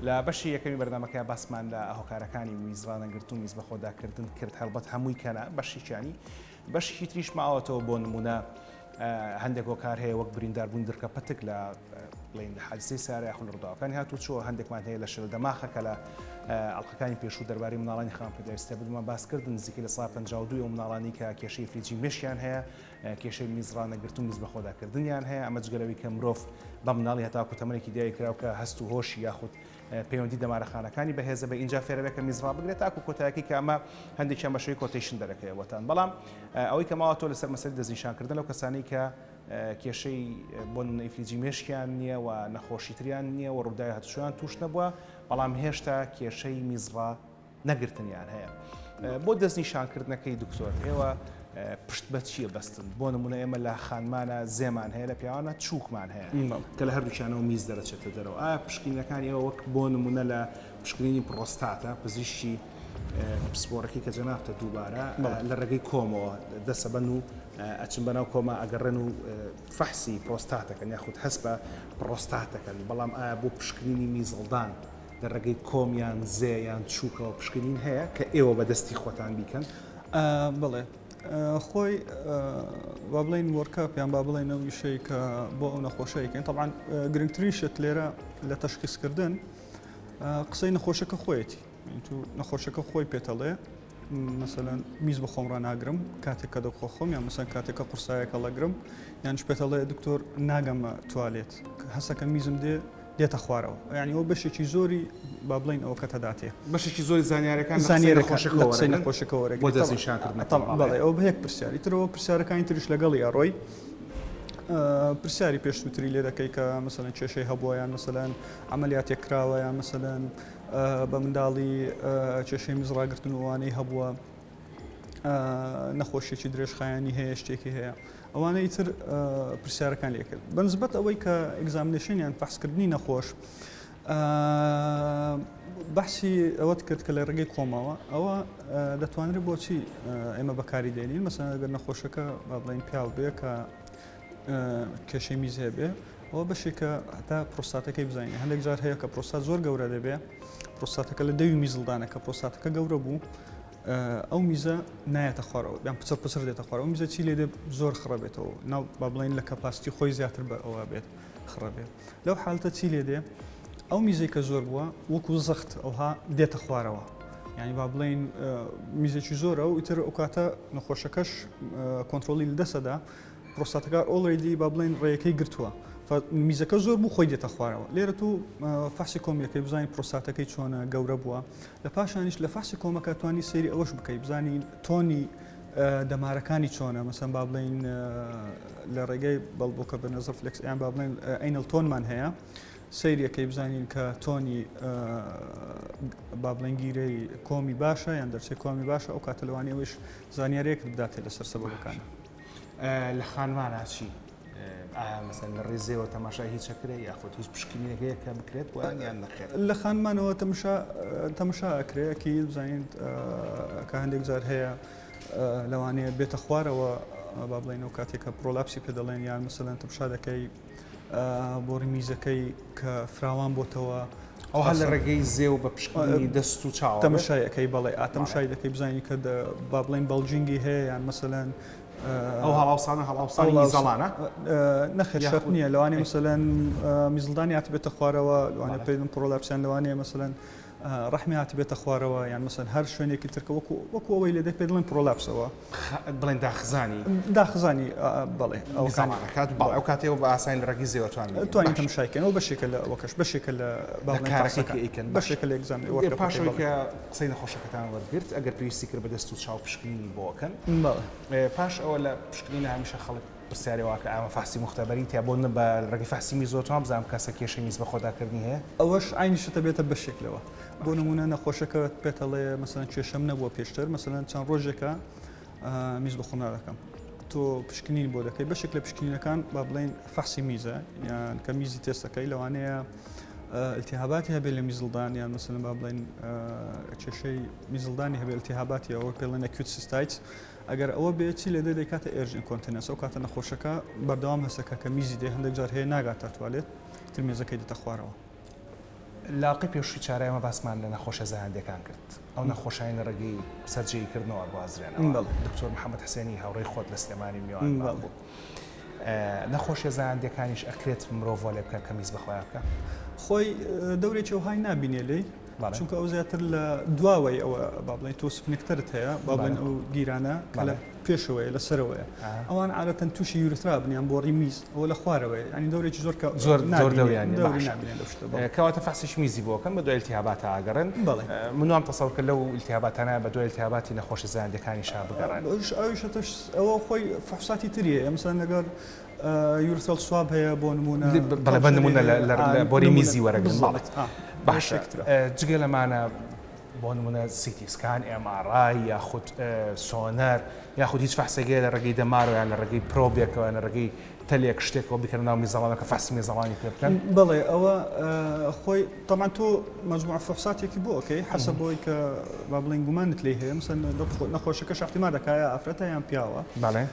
لە بەشی یەکەمی بەرنامەکە باسمان لە هۆکارەکانی میز ڕانەگرتن و میز بەخۆداکردن کرد هەڵبەت هەمووی کەنا بەشێکیانی بەشێکی تریش ماوەتەوە بۆ نمونە هەندێک هۆکار هەیە وەک برینداربوون درکە پەتک لە بڵین لە حادیسەی سارە یاخود لە ڕووداوەکانی هاتوچۆ هەندێکمان هەیە لە شەل دەماخە کە لە ئەڵلقەکانی پێشوو دەربارەی مناڵانی خاوەن پێداویستی بوومان باس کردن نزیکەی لە 52 ئەو مناڵانی کە کێشەی ئیفلیجی مێشکیان هەیە کێشەی میز ڕانەگرتن و میز بەخۆداکردنیان هەیە ئەمە جگەلەوەی کە مرۆڤ بە مناڵی هەتاکو تەمەنێکی دیاریکراو کە هەست و هۆشی یاخود پەیوەندی دەمارەخانەکانی بەهێزە بە ئینجا فێرەبێ کە میز ڕابگرێت تاکو کۆتایەکەی کە ئەمە هەندێکیان بە شێوەی quotation دەرەکەوێت بۆتان بەڵام ئەوەی کە ماوە تۆ لەسەر مەسەلەی دەستنیشانکردن لەو کەسانەی کە کێشەی بۆ نمونە ئیفلیجی مێشکیان نییە و نەخۆشی تریان نییە و ڕووداوی هاتوچۆیان توش نەبووە بەڵام هێشتا کێشەی میزڕا نەگرتنیان هەیە بۆ دەستنیشانکردنەکەی دکتۆر ئێوە پشت بە چییە بەستن بۆ نمونە ئێمە لە خانمانە زێمان هەیە لە پیاوانە چووکمان هەیە کە لە هەردووکیانەوە میز دەرەچێتە دەرەوە ئایا پشکنینەکانی ئێوە وەک بۆ نمونە لە پشکنینی پرۆستاتە پزیشکی پسپۆڕەکەی کە جەنابتە دووبارە لە ڕێگەی کۆمەوە دەسەبەن و ئەچن بەناو کۆما ئەگەڕێن و فەحسی پرۆستاتەکەن یاخود هەست بە پرۆستاتەکەن بەڵام ئایا بۆ پشکنینی میزڵدان لە ڕێگەی کۆم یان زێ یان چووکەوە پشکنین هەیە کە ئێوە بە دەستی خۆتان بیکەن؟ بەڵێ خۆی با بڵێین workup یان با بڵێین ئەو ئیشەی کە بۆ ئەو نەخۆشە یکەین طبعا گرنگترین شت لێرە لە تەشخیصکردن قسەی نەخۆشەکە خۆیەتی تو نەخۆشەکە خۆی پێتەڵێ مەسەلەن میز بە خۆم ڕاناگرم کاتێک کە دەخۆ خۆم یان مەسەن کاتێک کە قورسایەکە ڵەگرم یانش پێتەڵێ دکتۆر ناگەمە توالێت هەسەکە میزم دێ دێتە خوارەوە یانی ئەوە بەشێکی زۆری با بڵێین ئەوە کە تەداتێ. بەشێکی زۆری زانیاریەکان لە قسەی زانیاریەکان نەخۆشەکەوە لە قسەی وەرەگرن نەخۆشەکە بۆ وەرەگری تەبعەن دەستنیشانکردنەکەی تەبعەن بەڵێ. بەڵێ ئەوە بە یەک پرسیاری ترەوە پرسیارەکانی تریش لەگەڵی ئەڕۆی پرسیاری پێشووتری لێ دەکەی کە مەسەلەن کێشەی هەبووە یان مەسەلەن عەمەلیاتێک کراوە یان مەسەلەن بە منداڵی کێشەی میز ڕاگرتن و ئەوانەی هەبووە نەخۆشیەکی درێژخایەنی هەیە شتێکی هەیە ئەوانە ئیتر پرسیارەکان لێ کرد بەنسبەت ئەوەی کە examination یان فەحسکردنی نەخۆش بەحسی ئەوەت کرد کە لە ڕێگەی کۆمەوە ئەوە دەتوانرێت بۆچی ئێمە بەکاری دێنین مەسەن ئەگەر نەخۆشەکە با بڵێین پیاو بێ کە کێشەی میز هەبێ ئەوە بەشێکە هەتا پرۆستاتەکەی بزانین هەندێک جار هەیە کە پرۆستات زۆر گەورە دەبێ پرۆستاتەکە لە دەوی میزڵدانە کە پرۆستاتەکە گەورە بوو ئەو میزە نایەتە خوارەوە یان پچڕ پچڕ دێتە خوارەوە ئەو میزە چی لێ دێ زۆر خڕە بێتەوە ناو با بڵێین لە capacity خۆی زیاتر بە ئەوە بێت خڕە بێت لەو حالتە چی لێ دێ ئەو میزەی کە زۆر بووە وەکو زەخت ئەوها دێتە خوارەوە. یانی با بڵێین میزێکی زۆرە و ئیتر ئەو کاتە نەخۆشەکەش کۆنترۆڵی لەدەستەدا پرۆستاتەکە already با بڵێین ڕێیەکەی گرتووە میزەکە زۆر بوو خۆی دێتە خوارەوە لێرە تو فەحسی کۆمیەکەی بزانین پرۆستاتەکەی چۆنە گەورە بووە لە پاشانیش لە فەحسی کۆمەکە توانی سەیری ئەوەش بکەی بزانین tone ی دەمارەکانی چۆنە مەسەن با بڵێین لە ڕێگەی بەڵبۆکە بە نەزەر فلێکس یان با بڵێن anal tone مان هەیە سەیریەکەی بزانین کە tone ی با بڵێن گیرەی کۆمی باشە یان دەرچەی کۆمی باشە ئەو کاتە لەوانەیە ئەوەیش زانیاریەکت بداتێ لەسەر سەبەبەکان. لە خانمانا چی؟ ئایا مەسەن لە ڕێزێەوە تەماشای هیچ ئەکرێ یاخود هیچ پشکنینێک هەیە کە بکرێت بۆیان یان نەخێر؟ لە خانمانەوە تەماشا تەماشا ئەکرێ ئەکید بزانین کە هەندێک جار هەیە لەوانەیە بێتە خوارەوە با بڵێین ئەو کاتێک کە prolapse ی پێ دەڵێن یان مەسەلەن تەماشا دەکەی بۆڕی میزەکەی کە فراوان بۆتەوە. ئەو هەر لە ڕێگەی زێ و بە پشکنینی دەست و چاوە بێت؟ تەمەشای ئەکەی بەڵێ ئا تەمەشای دەکەی بزانی کە با بڵێین bulging ی هەیە یان مەسەلەن ئەو هەڵاوسانە هەڵاوسانی میزەڵانە؟ نەخێر شەرت نییە لەوانەیە مەسەلەن میزڵدانی هاتبێتە خوارەوە لەوانەیە پێی بڵێن prolapse یان لەوانەیە مەسەلەن ڕەحمی هاتبێتە خوارەوە یان مەسەن هەر شوێنێکی ترکە وەکو وەکو ئەوەی لێ دێت پێ دەڵێن prolapse ەوە. بڵێن داخزانی. داخزانی بەڵێ ئەو کات بەڵێ ئەو کاتەوە بە ئاسانی لە ڕێگەی زێوە توانین توانین تەماشای کەین ئەو بەشێکە لە ئەوەکەش بەشێکە لە با بڵێن کارەکەی کە ئەیکەن بەشێکە لە exam ی پاش ئەوەی کە قسەی نەخۆشەکەتان وەرگرت ئەگەر پێویستی کرد بە دەست و چاو پشکنینی بۆ ئەکەن پاش ئەوە لە پشکنینە هەمیشە خەڵک پرسیاری وا کە ئایا فەحسی موختەبەری تیا بۆ بە ڕێگەی فەحسی میزەوە توان بزانم کەسە کێشەی میز بەخۆداکردنی هەیە؟ ئەوەش عەینی شتە بێتە بەشێک لەوە. بۆ نموونە نەخۆشەکە پێت ئەڵێ مەسەلەن کێشەم نەبووە پێشتر مەسەلەن چەند ڕۆژێکە میز بەخۆم نادەکەم. تۆ پشکنین بۆ دەکەی بەشێک لە پشکنینەکان با بڵێین فەحسی میزە یان کە میزی تێست دەکەی لەوانەیە التهاباتی هەبێ لە میزڵدان یان مەسەلەن با بڵێین کێشەی میزڵدانی هەبێ التهاباتی ئەوە پێڵێن acute cystitis ئەگەر ئەوە بێ چی لێدێ دەیکاتە urge incontinence ئەو کاتە نەخۆشەکە بەردەوام هەستەکە کە میزی دێ هەندێک جار هەیە ناگاتە توالێت تر مێزەکەی دێتە خوارەوە. لە ئەڵقەی پێشووی چارە ئێمە باسمان لە نەخۆشە زایەندیەکان کرد ئەو نەخۆشانەی لە ڕێگەی سەرجێیی کردنەوە ئەگوازرێنەوە دکتۆر محەممەد حسێنی هاوڕێی خۆت لە سلێمانی میوانمان بوو نەخۆشیە زایەندیەکانیش ئەکرێت مرۆڤ وا لێ بکات کە میز بەخۆیان بکە؟ خۆی دەورێکی ئەوهای نابینێ لێی چونکە ئەو زیاتر لە دواوەی ئەوە با بڵێین تۆ sphincter ت هەیە با بڵێن ئەو گیرانە کە لە پێشەوەیە لە سەرەوەیە ئەوان عادەتەن تووشی urethra بن یان بۆڕی میز ئەوە لە خوارەوەیە یانی دەورێکی زۆر کە زۆر زۆر دەوریان دەوری نابینێ لەو شتە بەڵێ. کەواتە فەحسیش میزی بۆ کەن بە دوای التهاباتا ئەگەڕێن بەڵێ. من وام تەسەور کرد لەو التهاباتانە بە دوای التهاباتی نەخۆشە زایەندیەکانیشا بگەڕێن. ئەویش ئەوە خۆی فحوساتی تری هەیە مەسەلەن لەگەڵ urethral swab هەیە بۆ نموونە بەڵێ بە نموونە لە بۆری میزی وەرەگرن بەڵێ باشە جگە لەمانە بۆ نموونە CT scan MRI یاخود سۆنەر یاخود هیچ فەحسێک هەیە لە ڕێگەی دەمارەوە یان لە ڕێگەی probe ێکەوە یان لە ڕێگەی تەلێک شتێکەوە بیکەنە ناو میزەڵانەوە کە فەحسی میزەڵانی پێ بکەن؟ بەڵێ ئەوە خۆی تەبعەن تۆ مەجموعە فحوساتێکی بۆ ئەکەی حەسەب بۆی کە با بڵێین گومانت لێی هەیە مەسەلەن نەخۆشەکەش احتمال دەکا یا ئافرەتە یان پیاوە بەڵێ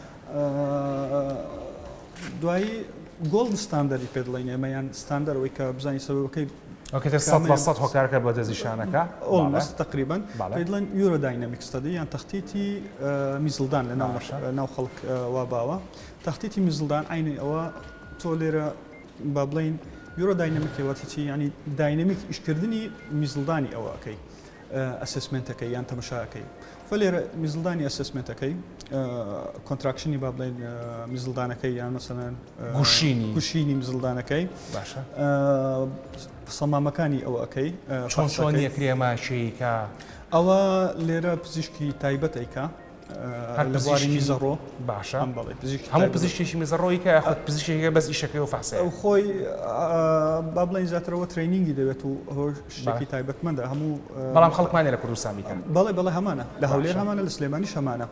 دوایی gold standard ی پێ دەڵێین ئێمە یان ستاندەر ئەوەی کە بزانین سەبەبەکەی ئۆکەی 100% هۆکارەکە بۆ دەستنیشانەکە almost تقریبا پێی دەڵێن urodynamic study یان تەختیتی میزڵدان لە ناو ناو خەڵک وا باوە تەختیتی میزڵدان عینی ئەوە تۆ لێرە با بڵێین urodynamic واتە چی یعنی dynamic ئیشکردنی میزڵدانی ئەوە ئەکەی assessment ەکەی یان تەمەشاکەی فلێرە میزڵدانی assessment ەکەی contraction ی با بڵێن میزڵدانەکەی یان مەسەلەن گوشینی گوشینی میزڵدانەکەی باشە سەمامەکانی ئەوە ئەەکەی چۆن چۆن یەکرێ ماشەیەکە ئەوە لێرە پزیشکی تایبەت ئەیکا هەر لە بواری میزەڕۆ باشە بەڵێ پزیشکی هەموو پزیشکێکی میزەڕۆی کە یاخود پزیشکێکە بەس ئیشەکەی و فەحسەیە ئەو خۆی با بڵێین زیاترەوە training ی دەوێت و ئەوە شتێکی تایبەتمەندە هەموو بەڵام خەڵکمانە لە کوردستان بیکەن بەڵێ بەڵێ هەمانە لە هەولێر هەمانە لە سلێمانیش هەمانە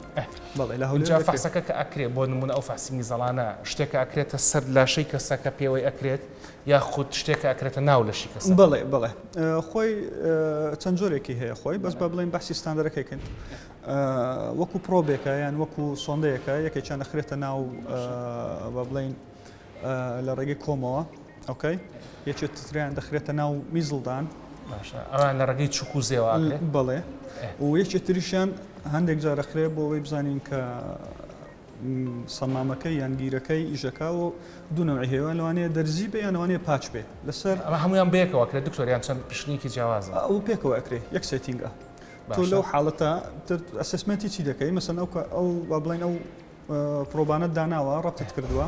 بەڵێ لە هەولێر جا فەحسەکە کە ئەکرێ بۆ نمونە ئەو فەحسی میزەڵانە شتێکە ئەکرێتە سەر لاشەی کەسەکە پێوەی ئەکرێت یاخود شتێکە ئەکرێتە ناو لەشی کەسەکە بەڵێ بەڵێ خۆی چەند جۆرێکی هەیە خۆی بەس با بڵێین بەحسی ستاندەرەکەی کەین وەکو probe ێکە یان وەکو سۆندەیەکە یەکێکیان دەخرێتە ناو بە بڵین لە ڕێگەی کۆمەوە okay یەکێک تریان دەخرێتە ناو میزڵدان باشە ئەوان لە ڕێگەی چوک و زێوە بەڵێ و یەکێک تریشیان هەندێک جار دەخرێ بۆ ئەوەی بزانین کە سەمامەکەی یان گیرەکەی ئیشەکە و دوو نەوعی هەیە لەوانەیە دەرزی بێ یان لەوانەیە patch بێ لەسەر ئەمە هەمویان بەیەکەوە کرێت دکتۆر یان چەند پشکنینێکی جیاوازە ئەو پێکەوە ئەکرێ یەک setting ە. تۆ لەو حاڵەتە assessment ی چی دەکەی مەسەن ئەو ئەو با بڵێن ئەو probe انەت داناوە ڕەبتت کردووە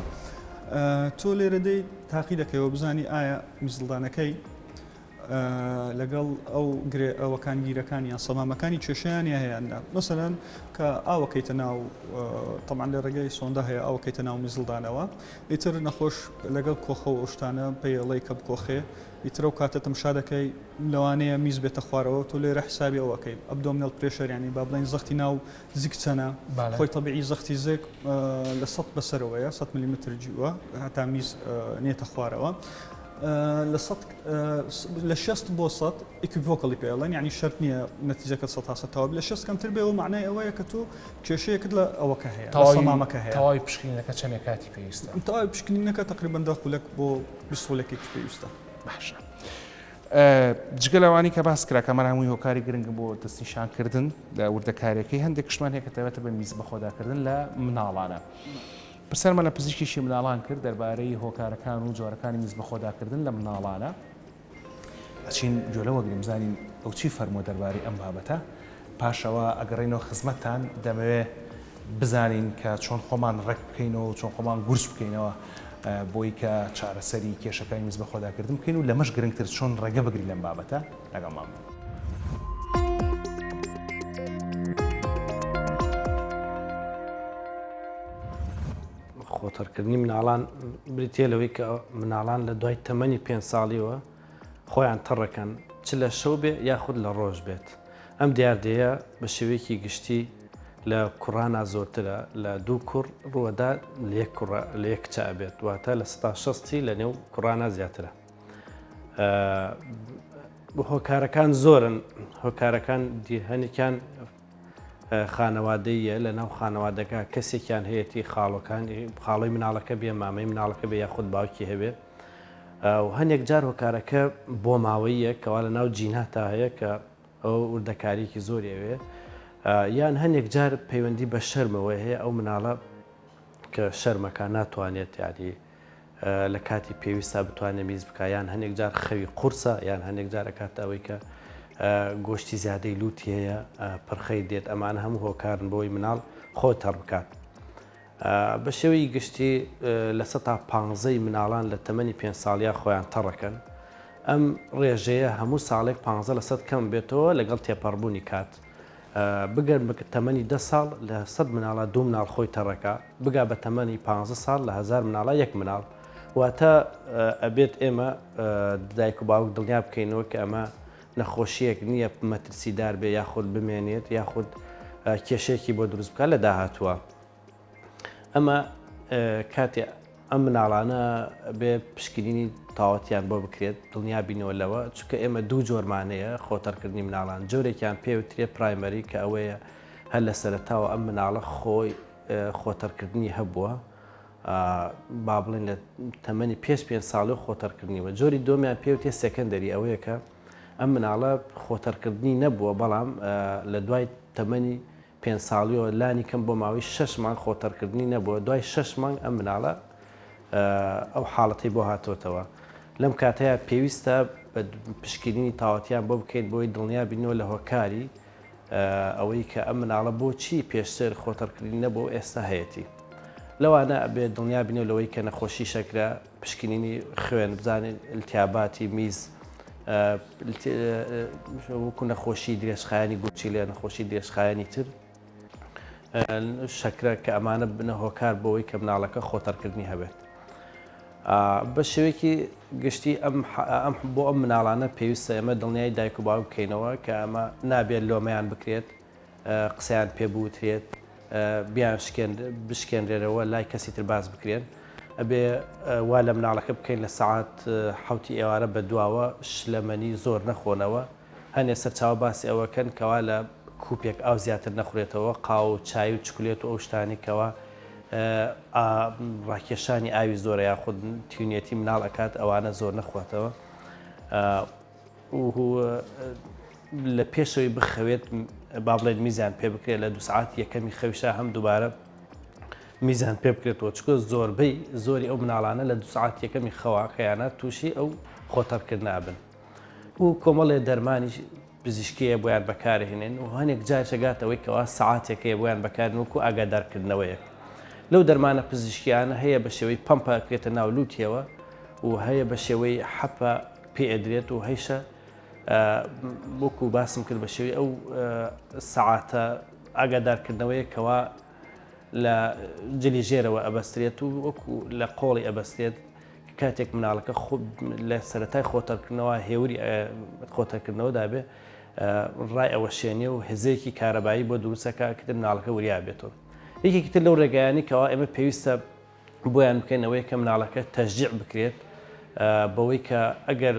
تۆ لێرە دەی تاقی دەکەیەوە بزانی ئایا میزڵدانەکەی لەگەڵ ئەو گرێ ئەوەکان گیرەکان یان سەمامەکانی کێشەیان یا هەیە نا مەسەلەن کە ئاوەکەیتە ناو تەمان لە ڕێگەی سۆندە هەیە ئاوەکەیتە ناو میزڵدانەوە ئیتر نەخۆش لەگەڵ کۆخە و ئەو شتانە پێیەڵێی کە بکۆخێ ئیتر ئەو کاتە تەمشا دەکەی لەوانەیە میز بێتە خوارەوە تۆ لێرە حسابی ئەو ئەکەی abdominal pressure یانی با بڵێین زەختی ناو زگ چەنە خۆی تەبیعی زەختی زگ لە سەد بەسەرەوەیە 100 ملیمتر جیوە هەتا میز نێتە خوارەوە لە سەد لە شەست بۆ سەد equivocal ی پێڵێن یعنی شەرت نییە نەتیجەکە سەد تا سەد تەواو لە شەست کەمتر بێ و معنای ئەوەیە کە تۆ کێشەیەکت لە ئەوەکە هەیە لە سەمامەکە هەیە تەواوی پشکنینەکە چەندێک کاتی پێویستە؟ تەواوی پشکنینەکە تقریبا دە خولەک بۆ 20 خولەکێکی پێویستە. باشە جگە لەوانی کە باس کرا کە ئەمانە هەمووی هۆکاری گرنگن بۆ دەستنیشانکردن لە وردەکاریەکەی هەندێک شتمان هەیە کە تایبەتە بە میز بەخۆداکردن لە مناڵانە. پرسیارمان لە پزیشکێکی مناڵان کرد دەربارەی هۆکارەکان و جۆرەکانی میز بەخۆداکردن لە مناڵانە. ئەچین گوێ لەوە گرین بزانین ئەو چی فەرمووە دەربارەی ئەم بابەتە، پاشەوە ئەگەڕێینەوە خزمەتتان، دەمەوێ بزانین کە چۆن خۆمان ڕێک بکەینەوە و چۆن خۆمان گورج بکەینەوە بۆی کە چارەسەری کێشەکانی میز بەخۆداکردن بکەین و لەمەش گرنگتر چۆن ڕێگە بگرین لەم بابەتە، لەگەڵمان بن. خۆتەڕکردنی مناڵان بریتییە لەوەی کە مناڵان لە دوای تەمەنی پێنج ساڵیەوە خۆیان تەڕەکەن چ لە شەو بێ یاخود لە ڕۆژ بێت. ئەم دیاردەیە بە شێوەیەکی گشتی لە کوڕانا زۆرترە، لە دوو کوڕ ڕووەدا لە یەک کوڕە لە یەک کچە ئەبێت، واتە لە سەتا شەستی لە نێو کوڕانا زیاترە. هۆکارەکان زۆرن، هۆکارەکان هەنێکیان خانەوادەییە لە ناو خانەوادەکە کەسێکیان هەیەتی خاڵۆکانی خاڵۆی مناڵەکە بێ مامەی مناڵەکە بێ یاخود باوکی هەبێ و هەنێک جار هۆکارەکە بۆ ماوەیە کەوا لە ناو جیناتا هەیە کە ئەو وردەکاریەکی زۆری ئەوێ یان هەنێک جار پەیوەندی بە شەرمەوە هەیە ئەو مناڵە کە شەرمەکە ناتوانێت یاری لە کاتی پێویستا بتوانێت میز بکا یان هەنێک جار خەوی قورسە یان هەنێک جار ئەکاتە ئەوەی کە گۆشتی زیادەی لوتی هەیە پرخەی دێت ئەمانە هەموو هۆکارن بۆی مناڵ خۆ تەڕ بکات. بە شێوەی گشتی لە سەتا پانزەی مناڵان لە تەمەنی پێنج ساڵیا خۆیان تەڕەکەن ئەم ڕێژەیە هەموو ساڵێک پانزە لە سەد کەم بێتەوە لەگەڵ تێپەڕبوونی کات. بگەن بە تەمەنی دە ساڵ لە سەد مناڵا دوو مناڵ خۆی تەڕەکا، بگا بە تەمەنی پانزە ساڵ لە هەزار مناڵا یەک مناڵ. واتە ئەبێت ئێمە دایک و باوک دڵنیا بکەینەوە کە ئەمە نەخۆشییەک نییە مەترسیدار بێ یاخود بمێنێت یاخود کێشەیەکی بۆ دروست بکات لە داهاتووە. ئەمە کاتێ ئەم مناڵانە بێ پشکنینی تاوەتیان بۆ بکرێت دڵنیا بینەوە لەوە چونکە ئێمە دوو جۆرمانەیە خۆتەڕکردنی مناڵان جۆرێکیان پێوترێ primary کە ئەوەیە هەر لە سەرەتاوە ئەم مناڵە خۆی خۆتەڕکردنی هەبووە با بڵێن لە تەمەنی پێش پێ ساڵی و خۆتەڕکردنیوە جۆری دۆمیان پێوتێ secondary ئەوەیە کە ئەم مناڵە خۆتەڕکردنی نەبووە بەڵام لە دوای تەمەنی پێنج ساڵیەوە لانی کەم بۆ ماوەی شەش مانگ خۆتەڕکردنی نەبووە، دوای شەش مانگ ئەم مناڵە ئەو حاڵەتەی بۆ هاتۆتەوە. لەم کاتەیا پێویستە بە پشکنینی تاوەتیان بۆ بکەین بۆی دڵنیا بینەوە لە هۆکاری ئەوەی کە ئەم مناڵە بۆچی پێشتر خۆتەڕکردنی نەبووە و ئێستا هەیەتی. لەوانە ئەبێ دڵنیا بینەوە لەوەی کە نەخۆشی شەکرە، پشکنینی خوێن بزانین التیاباتی میز وەکو نەخۆشی درێژخایەنی گورچیلە نەخۆشی درێژخایەنی تر شەکرە کە ئەمانە بنە هۆکار بۆەوەی کە مناڵەکە خۆتەرکردنی هەبێت. بە شێوەیەکی گشتی ئەم ئەم بۆ ئەم مناڵانە پێویستە ئێمە دڵنیای دایک و باوک بکەینەوە کە ئەمە نابێت لۆمەیان بکرێت قسەیان پێ بوترێت بیان بشکێنرێنەوە لای کەسی تر باس بکرێن ئەبێ وا لە مناڵەکە بکەین لە سەعات حوتی ئێوارە بە دواوە شلەمەنی زۆر نەخۆنەوە هەنێ سەرچاوە باسی ئەوەکەن کەوا لە کوپێک ئاو زیاتر نەخورێتەوە قاو و چای و چکلێت و ئەو شتانی کەوا ڕاکێشانی ئاوی زۆرە یاخود تیونیەتی مناڵ ئەکات ئەوانە زۆر نەخواتەوە لە پێشەوەی بخەوێت با بڵێن میزیان پێ بکرێت لە دو سعات یەکەمی خەویشا هەم دووبارە میزان پێ بکرێتەوە چکە زۆربەی زۆری ئەو مناڵانە لە دو سعات یەکەمی خەواکەیانە تووشی ئەو خۆتەڕکردنە ئەبن و کۆمەڵێ دەرمانیش. پزیشکی هەیە بۆیان بەکارهێنێن و هەنێک جاریش ئەگاتە ئەوەی کەوا سەعاتێک هەیە بۆیان بەکارن وەکو ئاگادارکردنەوەیەک. لەو دەرمانە پزیشکیانە هەیە بە شێوەی پەمپە ئەکرێتە ناو لوتیەوە و هەیە بە شێوەی حەپە پێ ئەدرێت و هەیشە وەکو باسم کرد بە شێوەی ئەو سەعاتە ئاگادارکردنەوەیە کەوا لە جلی ژێرەوە ئەبەسترێت و وەکو لە قۆڵی ئەبەسترێت کاتێک مناڵەکە لە سەرەتای خۆتەرکردنەوە هێوری خۆتەرکردنەوەدا بێ ڕای ئەوەشێنێ و هزەیەکی کارەبایی بۆ دروستەکە کە مناڵەکە وریا بێتەوە. یەکێکی تر لەو ڕێگایانی کەوا ئێمە پێویستە بۆیان بکەین ئەوەیە کە مناڵەکە تەشجیع بکرێت بەوەی کە ئەگەر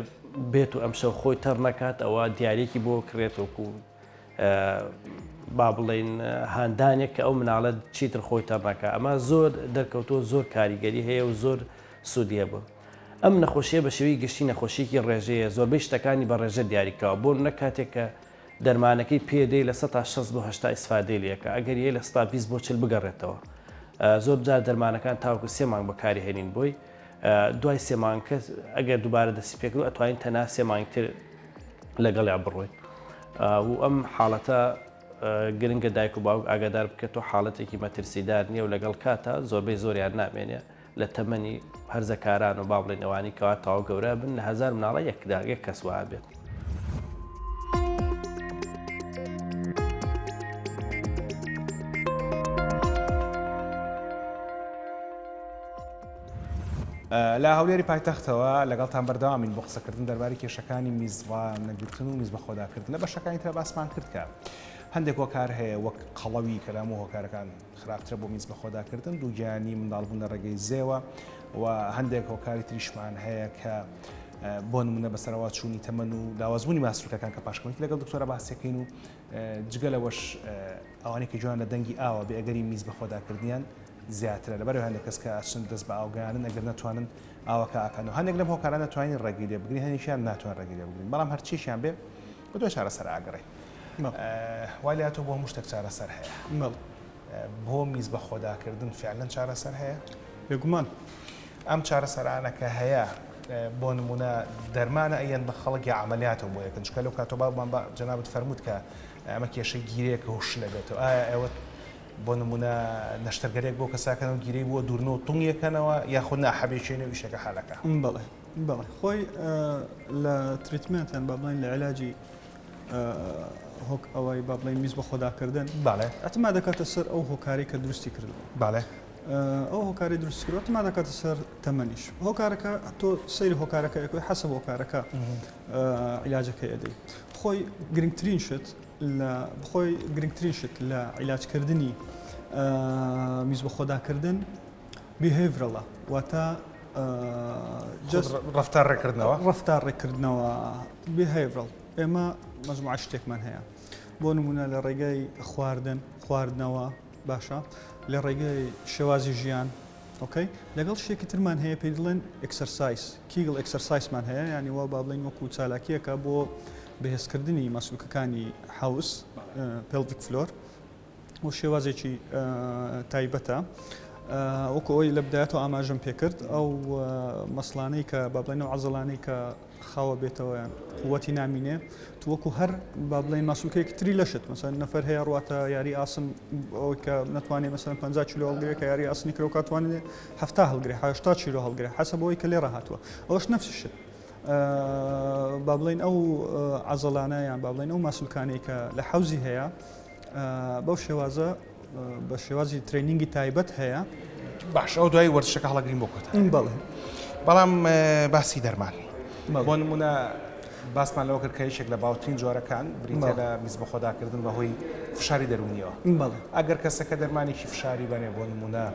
بێت و ئەمشەو خۆی تەڕ نەکات ئەوە دیارێکی بۆ کرێت وەکو با بڵێین هاندانێک کە ئەو مناڵە چیتر خۆی تەڕ نەکا ئەمە زۆر دەرکەوتووە زۆر کاریگەری هەیە و زۆر سوودی هەبوو ئەم نەخۆشیە بە شێوەی گشتی نەخۆشیکی ڕێژەیە زۆربەی شتەکانی بە ڕێژە دیاریکراوە بۆ نە کاتێک کە دەرمانەکەی پێدەی لە 60 بۆ 80 ئیسفادەی لەکە ئەگەر یە لە 20 بۆ 40 بگەڕێتەوە زۆر جار دەرمانەکان تاوەکو سێ مانگ بەکاری هێنین بۆی دوای سێ مانگ کەس ئەگەر دووبارە دەستی پێکرد ئەتوانین تەنها سێ مانگتر لەگەڵیا بڕۆین و ئەم حاڵەتە گرنگە دایک و باوک ئاگادار بکێتەوە حاڵەتێکی مەترسیدار نییە و لەگەڵ کاتە زۆربەی زۆریان نامێنێ لە تەمەنی هەرزەکاران و با بڵێن ئەوانی کەوا تەواو گەورە بن لە هەزار مناڵە یەکدا یەک کەس وابێت. لە هەولێری پایتەختەوە لەگەڵتان بەردەوامین بۆ قسەکردن دەربارەی کێشەکانی میزڕانەگرتن و میز بەخۆداکردن لە بەشەکانی ترا باسمان کرد کە هەندێک هۆکار هەیە وەک قەڵەوی کە لە هەموو هۆکارەکان خراپترە بۆ میز بەخۆداکردن دووگیانی منداڵبوون لە ڕێگەی زێوە و هەندێک هۆکاری تریشمان هەیە کە بۆ نمونە بەسەرەوە چوونی تەمەن و لاوازبوونی ماسولکەکان کە پاشکەوتی لەگەڵ دکتۆرە باسیەکەین و جگە لەوەش ئەوانەی کە گوێیان لە دەنگی ئاوە بێ ئەگەری میز بەخۆداکردنیان زیاترە لەبەرئەوەی هەندێک کەس کە ئەچن دەست بە ئاو گەیانن ئەگەر نەتوانن ئاوەکە ئەکەن و هەندێک لەم هۆکارانە توانین ڕێگری لێ بگرین هەندێکیان ناتوان ڕێگری لێ بگرین بەڵام هەرچیشیان بێ بە دوای چارەسەر ئاگەڕێین وای لاتۆ بۆ هەموو شتێک چارەسەر هەیە بۆ میز بەخۆداکردن فعلەن چارەسەر هەیە؟ بێگومان. ئەم چارەسەرانە کە هەیە بۆ نمونە دەرمانە ئەیەن بە خەڵک یا عەمەلیاتەوە بۆ یەکەن چونکە لەو کاتەوە باوکمان بە جەنابت فەرمووت کە ئەمە کێشەی گیرەیە کە هۆشلە بێتەوە ئایا ئێوە بۆ نمونە نەشتەرگەریەک بۆ کەساکەنەوە گیرەی بۆ دوورنەوە تونگیەکەنەوە یاخود نا حەبێکێنێ و ئیشەکە حالەکە؟ بەڵێ بەڵێ خۆی لە treatment یان با بڵێین لە علاجی هۆک ئەوەی با بڵێین میز بەخۆداکردن بەڵێ اعتماد دەکاتە سەر ئەو هۆکاری کە دروستی کردووە بەڵێ ئەو هۆکاری دروستی کردووە اعتماد دەکاتە سەر تەمەنیش هۆکارەکە تۆ سەیری هۆکارەکە ئەکەی حەسەب هۆکارەکە عیلاجەکەی ئەدەی خۆی گرنگترین شت لە خۆی گرنگترین شت لە عیلاجکردنی میز بەخۆداکردن behavioral ە واتە ڕفتار ڕێکردنەوە ڕفتار ڕێکردنەوە behavioral ئێمە مەجموعە شتێکمان هەیە بۆ نمونە لە ڕێگەی خواردن خواردنەوە باشە لە ڕێگەی شێوازی ژیان okay لەگەڵ شتێکی ترمان هەیە پێی دڵێن exercise Kegel exercise مان هەیە یعنی وا با بڵێین وەکو چالاکیەکە بۆ بەهێزکردنی ماسولکەکانی حەوز pelvic floor و شێوازێکی تایبەتە وەکو ئەوەی لە بدایەتەوە ئاماژەم پێکرد ئەو muscle انەی کە با بڵێن ئەو عەزەڵانەی کە خاوە بێتەوە یان قوتی نامینێ تو وەکو هەر با بڵێن ماسولکەیەکی تری لەشت مەسەن نەفەر هەیە ڕواتە یاری ئاسن ئەوەی کە نەتوانێت مەسەن 50 کیلۆ هەڵگرێ کە یاری ئاسنی کرۆ کاتوانێت 70 هەڵگرێ 80 کیلۆ هەڵگرێ حەسەب ئەوەی کە لێ ڕاهاتووە ئەوەش نەفس شت با بڵێن ئەو عەزەڵانە یان با بڵێن ئەو ماسولکانەی کە لە حەوزی هەیە بەو شێوازە بە شێوازی training ی تایبەت هەیە. باش ئەو دوای وەرزشەکە هەڵەگرین بۆ کۆتایی. بەڵێ. بەڵام باسی دەرمان بۆ نمونە باسمان لەوە کرد کە یەکێک لە باوترین جۆرەکان بریتە لە میز بەخۆداکردن بەهۆی فشاری دەروونیەوە. بەڵێ. ئەگەر کەسەکە دەرمانێکی فشاری بەنێ بۆ نمونە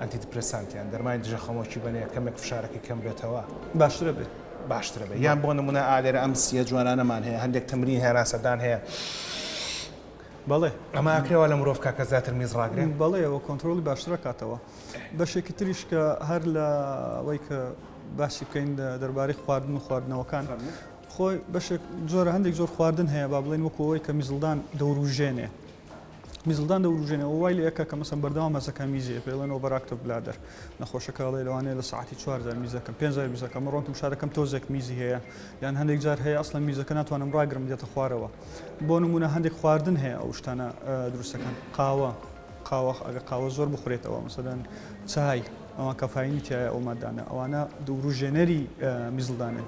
antidepressant یان دەرمانی دژە خەمۆکی بەنێ کەمێک فشارەکەی کەم بێتەوە. باشترە بێت. باشترە بێت یان بۆ نمونە ئا لێرە ئەم سیە جوانانەمان هەیە هەندێک تەمرین هەیە ڕاسەدان هەیە. بەڵێ. ئەمە ئەکرێ وا لە مرۆڤ کا کە زیاتر میز ڕاگرێ؟ بەڵێ وە کۆنترۆڵی باشتر ئەکاتەوە. بەشێکی تریش کە هەر لە وەی کە باسی بکەین دەربارەی خواردن و خواردنەوەکان خۆی بەشێک جۆرە هەندێک جۆر خواردن هەیە با بڵێین وەکو ئەوەی کە میزڵدان دەوروژێنێ. میزڵدان دەوروژێنێ و وای لێ ئەکا کە مەسەن بەردەوام هەست ئەکا میزی هەیە، پێی ئەڵێن overactive bladder. نەخۆشەکە ئەڵێ لەوانەیە لە سەعاتی چوار جار میز ئەکەم، پێنج جار میز ئەکەم، ڕۆن تمشا دەکەم تۆزێک میزی هەیە، یان هەندێک جار هەیە ئەسڵەن میزەکە ناتوانم ڕاگرم دێتە خوارەوە. بۆ نموونە هەندێک خواردن هەیە ئەو شتانە دروست ئەکەن، قاوە، قاوە ئەگەر قاوە زۆر بخورێتەوە مەسەلەن چای، ئەوان کافاینی تیایە ئەو مادانە، ئەوانە وروژێنەری میزڵدانن.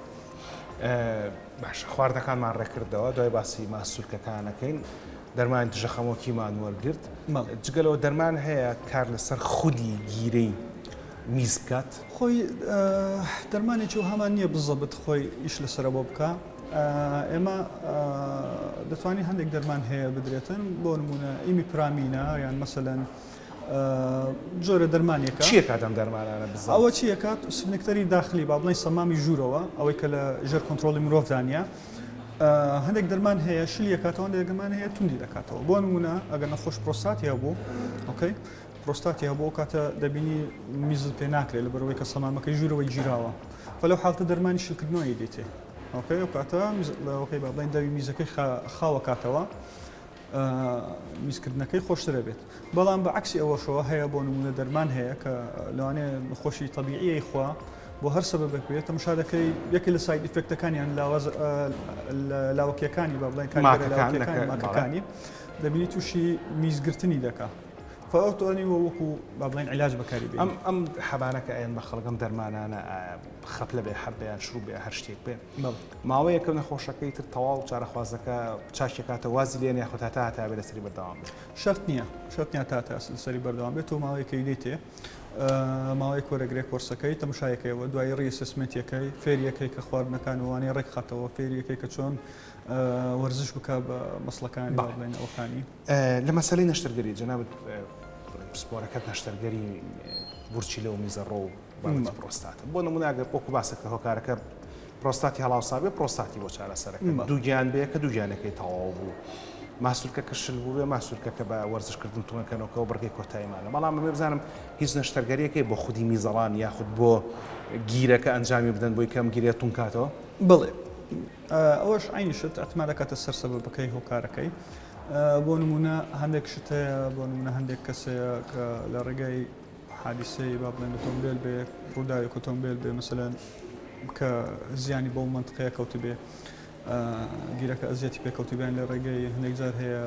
باشە خواردنەکانمان ڕێککردەوە دوای باسی ماسولکەکان ئەکەین دەرمانی دژە خەمۆکیمان وەرگرت جگە لەوە دەرمان هەیە کار لەسەر خودی گیرەی میز بکات؟ خۆی دەرمانێکی وەهامان نییە بزەبت خۆی ئیش لەسەر ئەوە بکا ئێمە دەتوانین هەندێک دەرمان هەیە بدرێتن بۆ نمونە imipramine ە یان مەسەلەن جۆرە دەرمانێکە. چی ئەکات ئەم دەرمانانە بزەبت؟ ئەوە چی ئەکات sphincter ی داخلی با بڵێین سەمامی ژوورەوە ئەوەی کە لە ژێر کۆنترۆڵی مرۆڤدا نییە هەندێک دەرمان هەیە شلی ئەکاتەوە هەندێک دەرمان هەیە توندی دەکاتەوە بۆ نمونە ئەگەر نەخۆش پرۆستاتی هەبوو okay پرۆستاتی هەبوو ئەو کاتە دەبینی میزت پێ ناکرێت لەبەرەوەی کە سەمامەکەی ژوورەوەی گیراوە فلەو حاڵتە دەرمانی شلکردنەوەی دێتێ okay ئەو کاتە okay با بڵێین دەوی میزەکەی خاوەکاتەوە میزکردنەکەی خۆشتر ئەبێت بەڵام بە عەکسی ئەوەشەوە هەیە بۆ نمونە دەرمان هەیە کە لەوانەیە نەخۆشی تەبیعیی خوا بۆ هەر سەبەبێک بێت تەماشا دەکەی یەکێ لە side effect ەکانیان لاواز لاوەکیەکانی با بڵێن کاریگەرە لاوەکیەکانی ماکەکانی دەبینی تووشی میزگرتنی دەکا فەوتوانی وەکو با بڵێن علاج بەکاری بێنی. ئەم ئەم حەبانە کە ئەیەن بە خەڵک ئەم دەرمانانە خەپلە بێ حەب بێ یان شروب بێ هەر شتێک بێ ماوەیەکە نەخۆشەکەی تر تەواو چارەخوازەکە چاکیەکاتەوە وازی لێنێ یاخود هەتا هەتا بێ لەسەری بەردەوام بێت؟ شەرت نییە شەرت نییە تا هەتا لەسەری بەردەوام بێت تۆ ماوەیەکەی لێتێ ماوەیەک وەرەگرێ کۆرسەکەی تەمشایەکەیەوە دوایی reassessment ەکەی فێریەکەی کە خواردنەکان وانەی ڕێکخاتەوە فێریەکەی کە چۆن وەرزش بکە بە muscle ەکانی با بڵێن ئەوەکانی. لە مەسەلەی نەشتەرگەری جەنابت پسپۆرەکەت نەشتەرگەری گورچیلە و میزەڕۆ و بابەتی پرۆستاتە بۆ نمونە ئەگەر وەکو باسە کە هۆکارەکە پرۆستاتی هەڵاوسابێ پرۆستاتی بۆ چارەسەرەکە دووگیان بێ کە دووگیانەکەی تەواو بوو ماسولکەکە شل بوو بێ ماسولکەکە بە وەرزشکردن تونەکەنەوەکەەوە بڕگەی کۆتاییمانە بەڵام بەمێ بزانم هیچ نەشتەرگەریەکەی بۆ خودی میزەڵان یاخود بۆ گیرەکە ئەنجامی بدەن بۆی کەم گیرێت تونکاتەوە؟ بڵێ ئەوەش عەینی شت ئەتما دەکاتە سەر سەبەبەکەی هۆکارەکەی بۆ نمونە هەندێک شت هەیە بۆ نمونە هەندێک کەس هەیە کە لە ڕێگای حادیسەی با بڵێن ئۆتۆمبێل بێ ڕووداوێک ئۆتۆمبێل بێ مەسەلەن کە زیانی بەو مەنتقەیە کەوتبێ گیرەکە ئەزیەتی پێکەوتبیان لە ڕێگەی هەندێک جار هەیە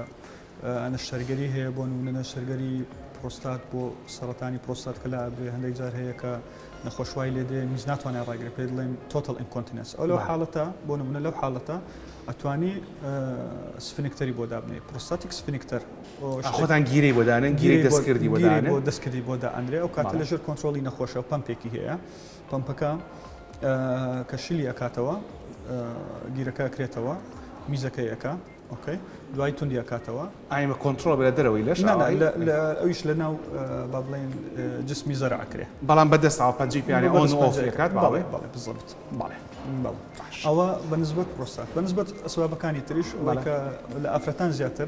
نەشتەرگەری هەیە بۆ نمونە نەشتەرگەری پرۆستات بۆ سەرەتانی پرۆستات کە لابرێ هەندێک جار هەیە کە نەخۆش وای لێ دێ میز ناتوانێت ڕاگرێ پێی دەڵێن total incontinence ئەو لەو حاڵەتە بۆ نمونە لەو حاڵەتە ئەتوانی sphincter ی بۆ دابنێ prostatic sphincter خۆتان گیرەی بۆ دانێن گیرەی دەستکردی بۆ دانێن بۆ دەستکردی بۆ دائەنرێ ئەو کاتە لەژێر کۆنترۆڵی نەخۆشە پەمپێکی هەیە پەمپەکە کە شلی ئەکاتەوە گیرەکە ئەکرێتەوە میزەکەی ئەکا okay دوای توندی ئەکاتەوە. ئایا بە کۆنترۆڵ بێ لە دەرەوەی لەش نا نا لە ئەویش لە ناو با بڵێین جسمی زەرع ئەکرێ. بەڵام بە دەست ئاو پەنجەی پێیانی on و off ئەکات بەڵێ بەڵێ بالضبط بەڵێ بەڵێ ئەوە بە نسبەت پرۆستات بە نسبەت ئەسبابەکانی تریش ئەوەی کە لە ئافرەتان زیاتر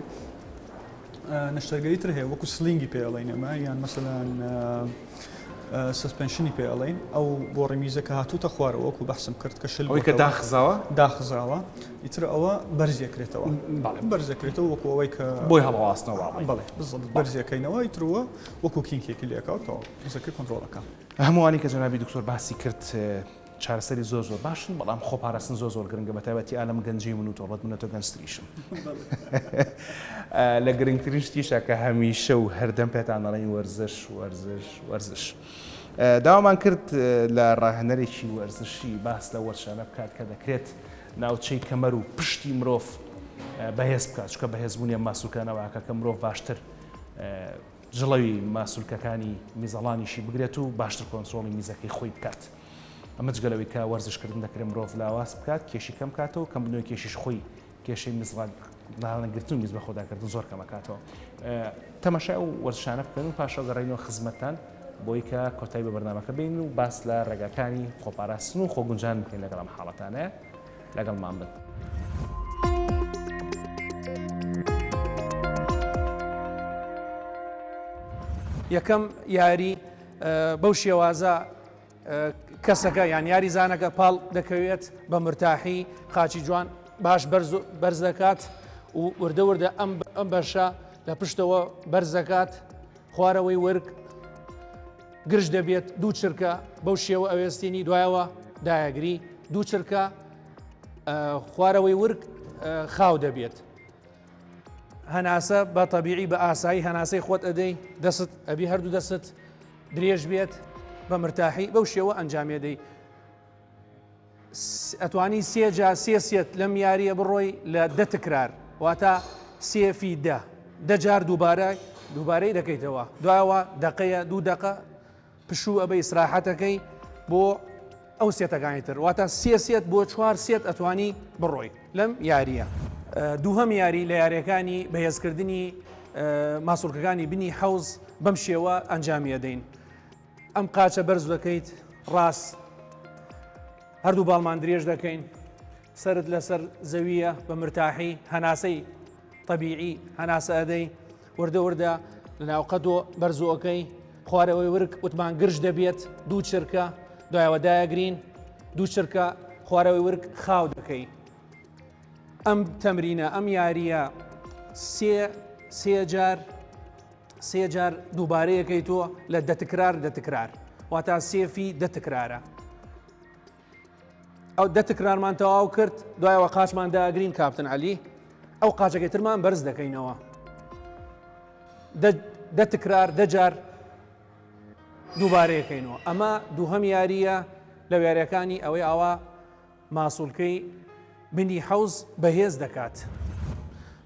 نەشتەرگەری تر هەیە وەکو sling ی پێ ئەڵێین ئەمە یان مەسەلەن suspension ی پێ ئەڵێین ئەو بۆڕی میزە کە هاتووتە خوارەوە وەکو بەحسم کرد کە شل ئەوەی کە داخزاوە داخزاوە ئیتر ئەوە بەرز ئەکرێتەوە بەڵێ بەرز ئەکرێتەوە وەکو ئەوەی کە بۆی هەڵەواسنەوە بەڵێ بالضبط بەرز ئەکەینەوە ئیترەوە وەکو kink ێکی لێکاوتەوە میزەکە کۆنترۆڵەکە هەمووانی کە جەنابی دکتۆر باسی کرد چارەسەری زۆر زۆر باشن بەڵام خۆپاراستن زۆر زۆر گرنگە بەتایبەتی ئالەم گەنجەی من و تۆ بەت منە تۆ گەنجتریشم لە گرنگترین شتیشە کە هەمیشە و هەردەم پێتان دەڵێین وەرزش وەرزش وەرزش داوامان کرد لە ڕاهێنەرێکی وەرزشی باس لە وەرزشانە بکات کە دەکرێت ناوچەی کەمەر و پشتی مرۆڤ بەهێز بکات چکە بەهێزبوونی ماسوولکانەوەکە کە مرۆڤ باشتر جڵەوی ماسولکەکانی میزەڵانیشی بگرێت و باشتر کۆنترۆڵی میزەکەی خۆی بکات. ئەمە جگە لەوەی کە وەرزشکردن دەکرێت مرۆڤ لاواز بکات، کێشی کەم بکاتەوە، کەمبوونەوەی کێشیش خۆی کێشەی میزڕانەگرتن و میز بەخۆداکردن زۆر کەم ئەکاتەوە. تەماشای ئەو وەرزشانە بکەن و پاشەوە گەڕێینەوە خزمەتتان بۆی کە کۆتایی بە بەرنامەکە بێنین و باس لە ڕێگاکانی خۆپاراستن و خۆگونجان بکەین لەگەڵ ئەم حاڵەتانەیە. لەگەڵمان بن. یەکەم یاری بەو شێوازە کەسەکە یان یاریزانەکە پاڵ دەکەوێت بە مرتاحی قاچی جوان باش بەرز دەکات و وردە وردە ئەم ئەم بەشە. لە پشتەوە بەرزەکات خوارەوەی ورگ گرژ دەبێت دوو چرکە بەو شێوە ئەوێستینی دوایەوە دایەگری دوو چرکە خوارەوەی ورگ خاو دەبێت. هەناسە بە تەبیعی بە ئاسایی هەناسەی خۆت ئەدەی دەست ئەبی هەردوو دەست درێژ بێت بە مرتاحی بەو شێوە ئەنجامێدەی ئەتوانی سێ جا سێ set لەم یاریە بڕۆی لە دە تکرار واتە سێفی دە دە جار دووبارە دووبارەی دەکەیتەوە دوایەوە دەقەیە دوو دەقە پشوو ئەبەی ئیسراحەتەکەی بۆ ئەو set ەکانی تر واتە سێ set بۆ چوار set ئەتوانی بڕۆی لەم یاریە. دووهەم یاری لە یاریەکانی بەهێزکردنی ماسوڵکەکانی بنی حەوز بەم شێوە ئەنجامی ئەدەین ئەم قاچە بەرز دەکەیت ڕاست هەردوو باڵمان درێژ دەکەین سەرت لەسەر زەویە بە مرتاحی هەناسەی تەبیعی هەناسە ئەدەی وردە وردە لە ناوقەدۆ بەرزۆکەی خوارەوەی ورگ وتمان گرژ دەبێت دوو چرکە دوایەوە دایەگرین دوو چرکە خوارەوەی ورگ خاو دەکەی ئەم تەمرینە ئەم یاریە سێ سێ جار سێ جار دووبارەیەکەی تۆ لە دەتکرار دەتکرار واتا سێفی دەتکرارە ئەو دە تکرارمان تەواو کرد دوایەوە قاچمان داگرین کاپتن علی ئەو قاچەکەی ترمان بەرز دەکەینەوە دە تکرار دە جار دووبارەیەکەینەوە ئەمە دووهەم یاریە لە یاریەکانی ئەوەی ئاوا ماسوولکەی بنی حەوز بەهێز دەکات.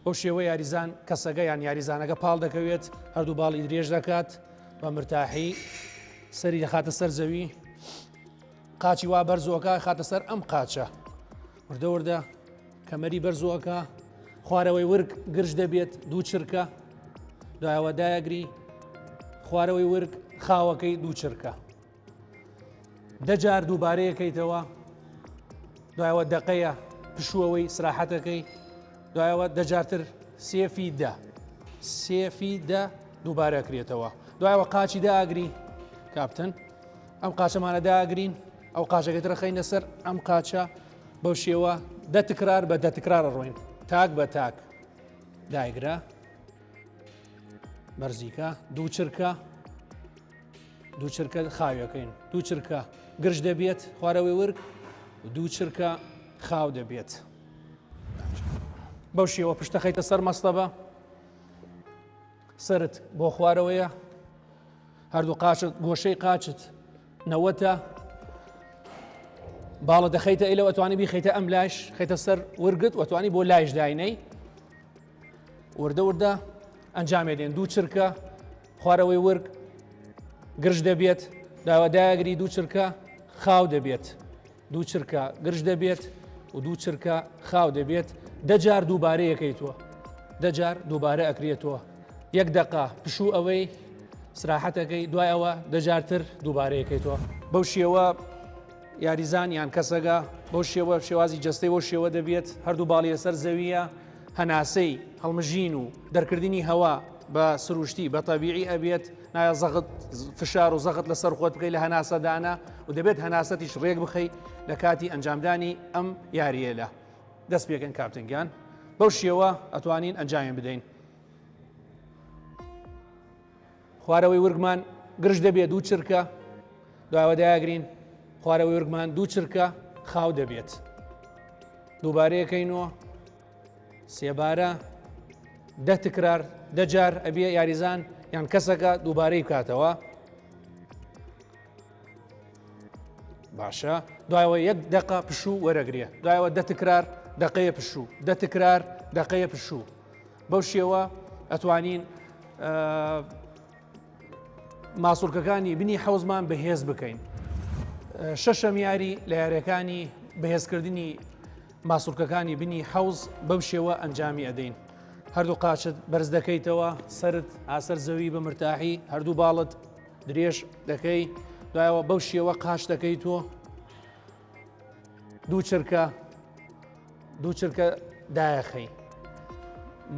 بەو شێوە یاریزان کەسەکە یان یاریزانەکە پاڵ دەکەوێت هەردوو باڵی درێژ دەکات بە مرتاحی سەری دەخاتە سەر زەوی قاچی وا بەرزۆکە خاتە سەر ئەم قاچە وردە وردە کەمەری بەرزۆکە خوارەوەی ورگ گرژ دەبێت دوو چرکە دوایەوە دایەگری خوارەوەی ورگ خاوەکەی دوو چرکە دەجار دووبارەیەکەیتەوە دوایەوە دەقەیە پشووەوەی سراحەتەکەی دوایەوە دەجارتر سێفی دە سێفی دە دووبارە کرێتەوە دوایەوە قاچی داگری کاپتن ئەم قاچەمانە داگرین ئەو قاچەکەی تر خەینە سەر ئەم قاچە بەو شێوە دە تکرار بە دە تکرار ڕۆین تاک بە تاک دایگرە بەرزیکە دوو چرکە دوو چرکە خاویەکەین دوو چرکە گرژ دەبێت خوارەوەی ورگ دوو چرکە خاو دەبێت بەو شێوە پشتەخەیتە سەر مەستەبە سەرت بۆ خوارەوەیە هەردوو قاچت گۆشەی قاچت نەوەتە باڵە دەخەیتە ئیلە ئەتوانی بیخەیتە ئەم لاش خەیتە سەر ورگت وەتوانی بۆ لایش داینەی وردە وردە ئەنجامێ دێن دوو چرکە خوارەوەی ورگ گرژ دەبێت داوا داگری دوو چرکە خاو دەبێت دوو چرکە گرژ دەبێت و دوو چرکە خاو دەبێت دە جار دووبارە یەکەیتوە دە جار دووبارە ئەکرێتەوە یەک دقە پشوو ئەوەی سراحەتەکەی دوای ئەوە دەجارتر دووبارە یەکەیتەوە بەو شێوە یاریزان یان کەسەکە بەو شێوە شێوازی جەستەی بەو شێوە دەبێت هەردوو باڵی لەسەر زەویە هەناسەی هەڵمژین و دەرکردنی هەوا بە سروشتی بە تەبیعی ئەبێت نایە زەغت فشار و زەغت لەسەر خۆت بکەی لە هەناسەدانە و دەبێت هەناسەتیش ڕێک بخەی لە کاتی ئەنجامدانی ئەم یارییە لە دەست پێکەن کاپتن گیان بەو شێوە ئەتوانین ئەنجامی بدەین خوارەوەی ورگمان گرژ دەبێت دوو چرکە دوایەوە دایگرین خوارەوەی ورگمان دوو چرکە خاو دەبێت دووبارەیەکەینەوە سێبارە دە تکرار دە جار ئەبێ یاریزان یان کەسەکە دووبارەی بکاتەوە باشە دوایەوە یەک دقە پشوو وەرەگرێ دوایەوە دە تکرار دقەیە پشوو دە تکرار دقەیە پشوو بەو شێوە ئەتوانین ماسوڵکەکانی بنی حەوزمان بەهێز بکەین شەشەم یاری لە یاریەکانی بەهێزکردنی ماسوڵکەکانی بنی حەوز بەم شێوە ئەنجامی ئەدەین هەردوو قاچت بەرز دەکەیتەوە سەرت ئاسەر زەوی بە مرتاحی هەردوو باڵت درێژ دەکەی دوایەوە بەو شێوە قاچ دەکەیت تۆ دوو چرکە دوو چرکە دایەخەی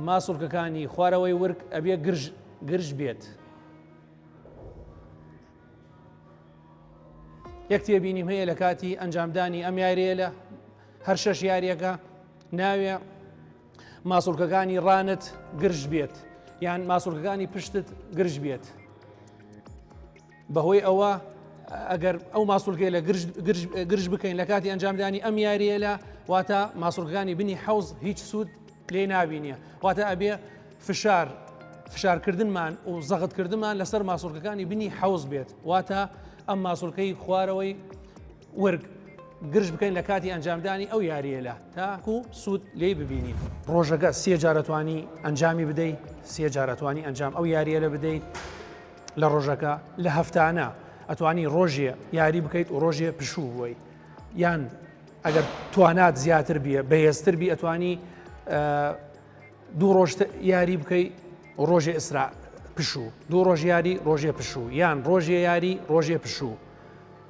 ماسوڵکەکانی خوارەوەی ورگ ئەبێ گرژ گرژ بێت یەک تێبینیم هەیە لە کاتی ئەنجامدانی ئەم یاریە لە هەر شەش یاریەکە ناوێ ماسوڵکەکانی ڕانت گرژ بێت. یان ماسوولکەکانی پشتت گرژ بێت بەهۆی ئەوە ئەگەر ئەو ماسوولکەی لە گرژ بکەین لە کاتی ئەنجامدانی ئەم یاریە لە واتە ماسوولکەکانی بنی حەوز هیچ سوود لێ نابینیە واتە ئەبێ فشار فشارکردنمان و زەغتکردنمان لەسەر ماسوولکەکانی بنی حەوز بێت واتە ئەم ماسوولکەی خوارەوەی ورگ گرژ بکەین لە کاتی ئەنجامدانی ئەو یاریەلە تاکو سوود لێی ببینین. ڕۆژەکە سێ جار ئەتوانی ئەنجامی بدەی سێ جار ئەتوانی ئەنجام ئەو یاریەلە بدەیت لە ڕۆژەکە لە هەفتانە ئەتوانی ڕۆژێ یاری بکەیت و ڕۆژێ پشوو بووی یان ئەگەر توانات زیاتر بیە بەهێزتر بی ئەتوانی دوو ڕۆژ یاری بکەی ڕۆژێ ئیسرا پشوو دوو ڕۆژ یاری ڕۆژێ پشوو یان ڕۆژێ یاری ڕۆژێ پشوو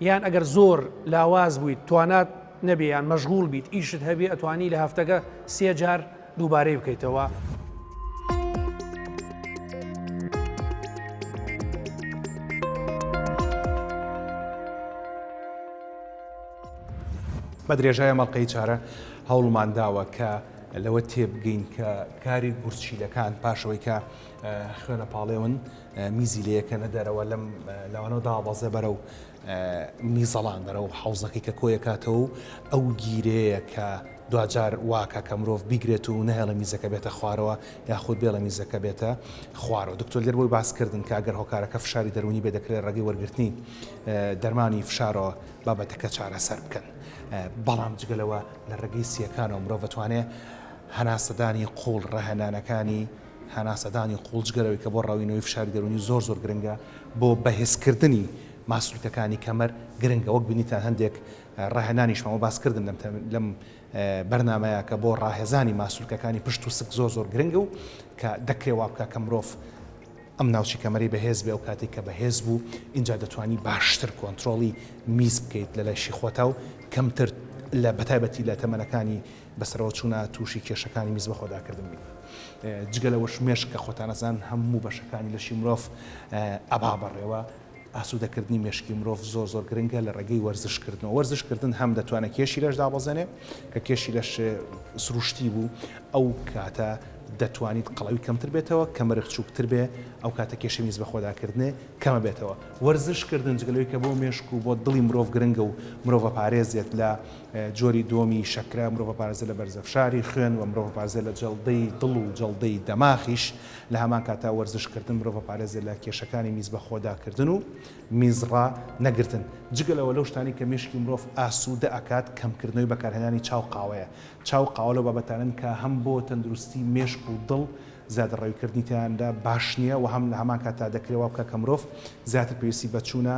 یان ئەگەر زۆر لاواز بوویت توانات نەبێ یان مەشغوڵ بیت ئیشت هەبێ ئەتوانی لە هەفتەکە سێ جار دووبارەی بکەیتەوە. بە درێژای ئەم ئەڵقەی چارە هەوڵمان داوە کە لەوە تێبگەین کە کاری گورچیلەکان پاشەوەی کە خوێنە پاڵێون میزی لەیەکەنە دەرەوە لەم لەوانەوە دابەزێ بەرەو میزەڵان بەرەو حەوزەکەی کە کۆیەکاتەوە و ئەو گیرەیە کە دواجار واکە کە مرۆڤ بیگرێت و نەهێڵە میزەکە بێتە خوارەوە یاخود بێڵە میزەکە بێتە خوارەوە دکتۆر لێر بۆی باسکردن کە ئەگەر هۆکارەکە فشاری دەروونی بێ دەکرێت ڕێگەی وەرگرتنی دەرمانی فشارەوە بابەتەکە چارەسەر بکەن بەڵام جگە لەوە لە ڕێگەی سیەکانەوە مرۆڤ دەتوانێت هەناسەدانی قوڵ ڕەهێنانەکانی هەناسەدانی قوڵ جگە لەوەی کە بۆ ڕەوینەوەی فشاری دەروونی زۆر زۆر گرنگە، بۆ بەهێزکردنی ماسولکەکانی کەمەر گرنگە، وەک بینیتان هەندێک ڕاهێنانیشمان بۆ باسکردن لەم لەم بەرنامەیە کە بۆ ڕاهێزانی ماسولکەکانی پشت و سک زۆر زۆر گرنگە و کە دەکرێ وا بکا کە مرۆڤ ئەم ناوچەی کەمەری بەهێز بێ ئەو کاتێک کە بەهێز بوو ئینجا دەتوانی باشتر کۆنترۆڵی میز بکەیت لە لەشی خۆتا و کەمتر لە بەتایبەتی لە تەمەنەکانی بەسەرەوە چوونە تووشی کێشەکانی میز بەخۆداکردن بین. جگە لەوەش مێشک کە خۆتان ئەزانن هەموو بەشەکانی لەشی مرۆڤ ئەبا بەڕێوە، ئاسوودەکردنی مێشکی مرۆڤ زۆر زۆر گرنگە لە ڕێگەی وەرزشکردنەوە. وەرزشکردن هەم دەتوانێت کێشی لەش دابەزێنێ کە کێشی لەش سروشتی بوو ئەو کاتە دەتوانیت قەڵەوی کەمتر بێتەوە، کەمەر بچووکتر بێ ئەو کاتە کێشەی میز بەخۆداکردنێ کەمە بێتەوە. وەرزشکردن جگە لەوەی کە بۆ مێشک و بۆ دڵی مرۆڤ گرنگە و مرۆڤ ئەپارێزێت لە جۆری دووەمی شەکرە، مرۆڤ ئەپارێزێت لە بەرزەفشاری خوێن و مرۆڤ ئەپارێزێت لە جەڵدەی دڵ و جەڵدەی دەماخیش، لە هەمان کاتا وەرزش کردن مرۆڤ ئەپارێزێت لە کێشەکانی میز بەخۆدا کردن و میز ڕا نەگرتن. جگە لەوە لەو شتانەی کە مێشکی مرۆڤ ئاسوودە ئەکات کەمکردنەوەی بەکارهێنانی چا و قاوەیە. چا و قاوە لەو بابەتانەن کە هەم بۆ تەندروستی مێشک و دڵ زیادەڕەویکردنی تیایاندا باش نییە و هەم لە هەمان کاتا دەکرێ وا بکا کە مرۆڤ زیاتر پێویستی بە چوونە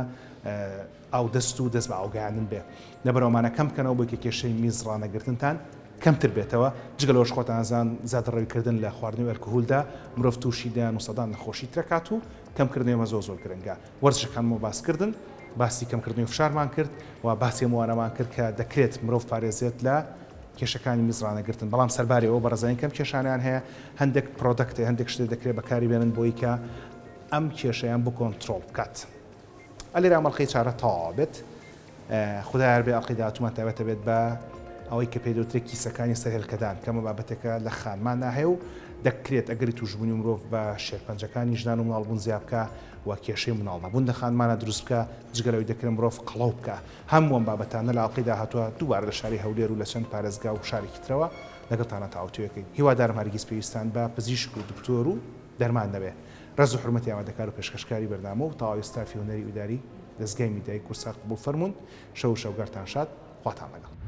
ئاودەست و دەست بە ئاوگەیاندن بێ. لەبەرئەوەمانە کەم بکەنەوە بۆی کە کێشەی میز ڕانەگرتنتان کەمتر بێتەوە. جگە لەوەش خۆتان ئەزان زیادەڕەویکردن لە خواردنەوەی ئەلکهولدا مرۆڤ تووشی دەیان و سەدان نەخۆشی ترەکات و کەمکردنەوەی ئەمە زۆر زۆر گرنگە. وەرزشەکانم بۆ باس کردن، باسی کەمکردنەوەی فشارمان کرد و باسی ئەم وانەمان کرد کە دەکرێت مرۆڤ پارێزێت لە کێشەکانی میز ڕانەگرتن بەڵام سەرباری ئەوە بەڕێزانی کەم کێشانیان هەیە هەندێک product هەندێک شتێک دەکرێت بەکاری بێنن بۆی کە ئەم کێشەیان بۆ کۆنترۆڵ بکات. ئەلێرە ئەم ئەڵقەی چارە تەواو بێت خودا یار بێ ئەڵقەی داهاتوومان تایبەتە بێت بە ئەوەی کە پێی دەوترێت کیسەکانی سەر هێلکەدان کەمە بابەتێکە لە خانماندا هەیە و دەکرێت ئەگەری تووشبوونی مرۆڤ بە شێرپەنجەکانی ژنان و مناڵبوون زیاد بکا و کێشەی مناڵ نەبوون لە خانمانە دروست بکا جگە لەوەی دەکرێت مرۆڤ قەڵەو بکا هەموو ئەم بابەتانە لە ئەڵقەی داهاتووە دووبارە لە شاری هەولێر و لە چەند پارێزگا و شارێکی ترەوە لەگەڵتانە تاوتوێکەین هیوادارم هەرگیز پێویستان بە پزیشک و دکتۆر و دەرمان نەبێ. ڕێز و حورمەتی ئامادەکار و پێشکەشکاری بەرنامە و تەواوی ستافی هونەری و ئیداری دەزگای میدیایی کوردسات قبوڵ فەرموون. شەو و شەوگارتان شاد. خواتان لەگەڵ.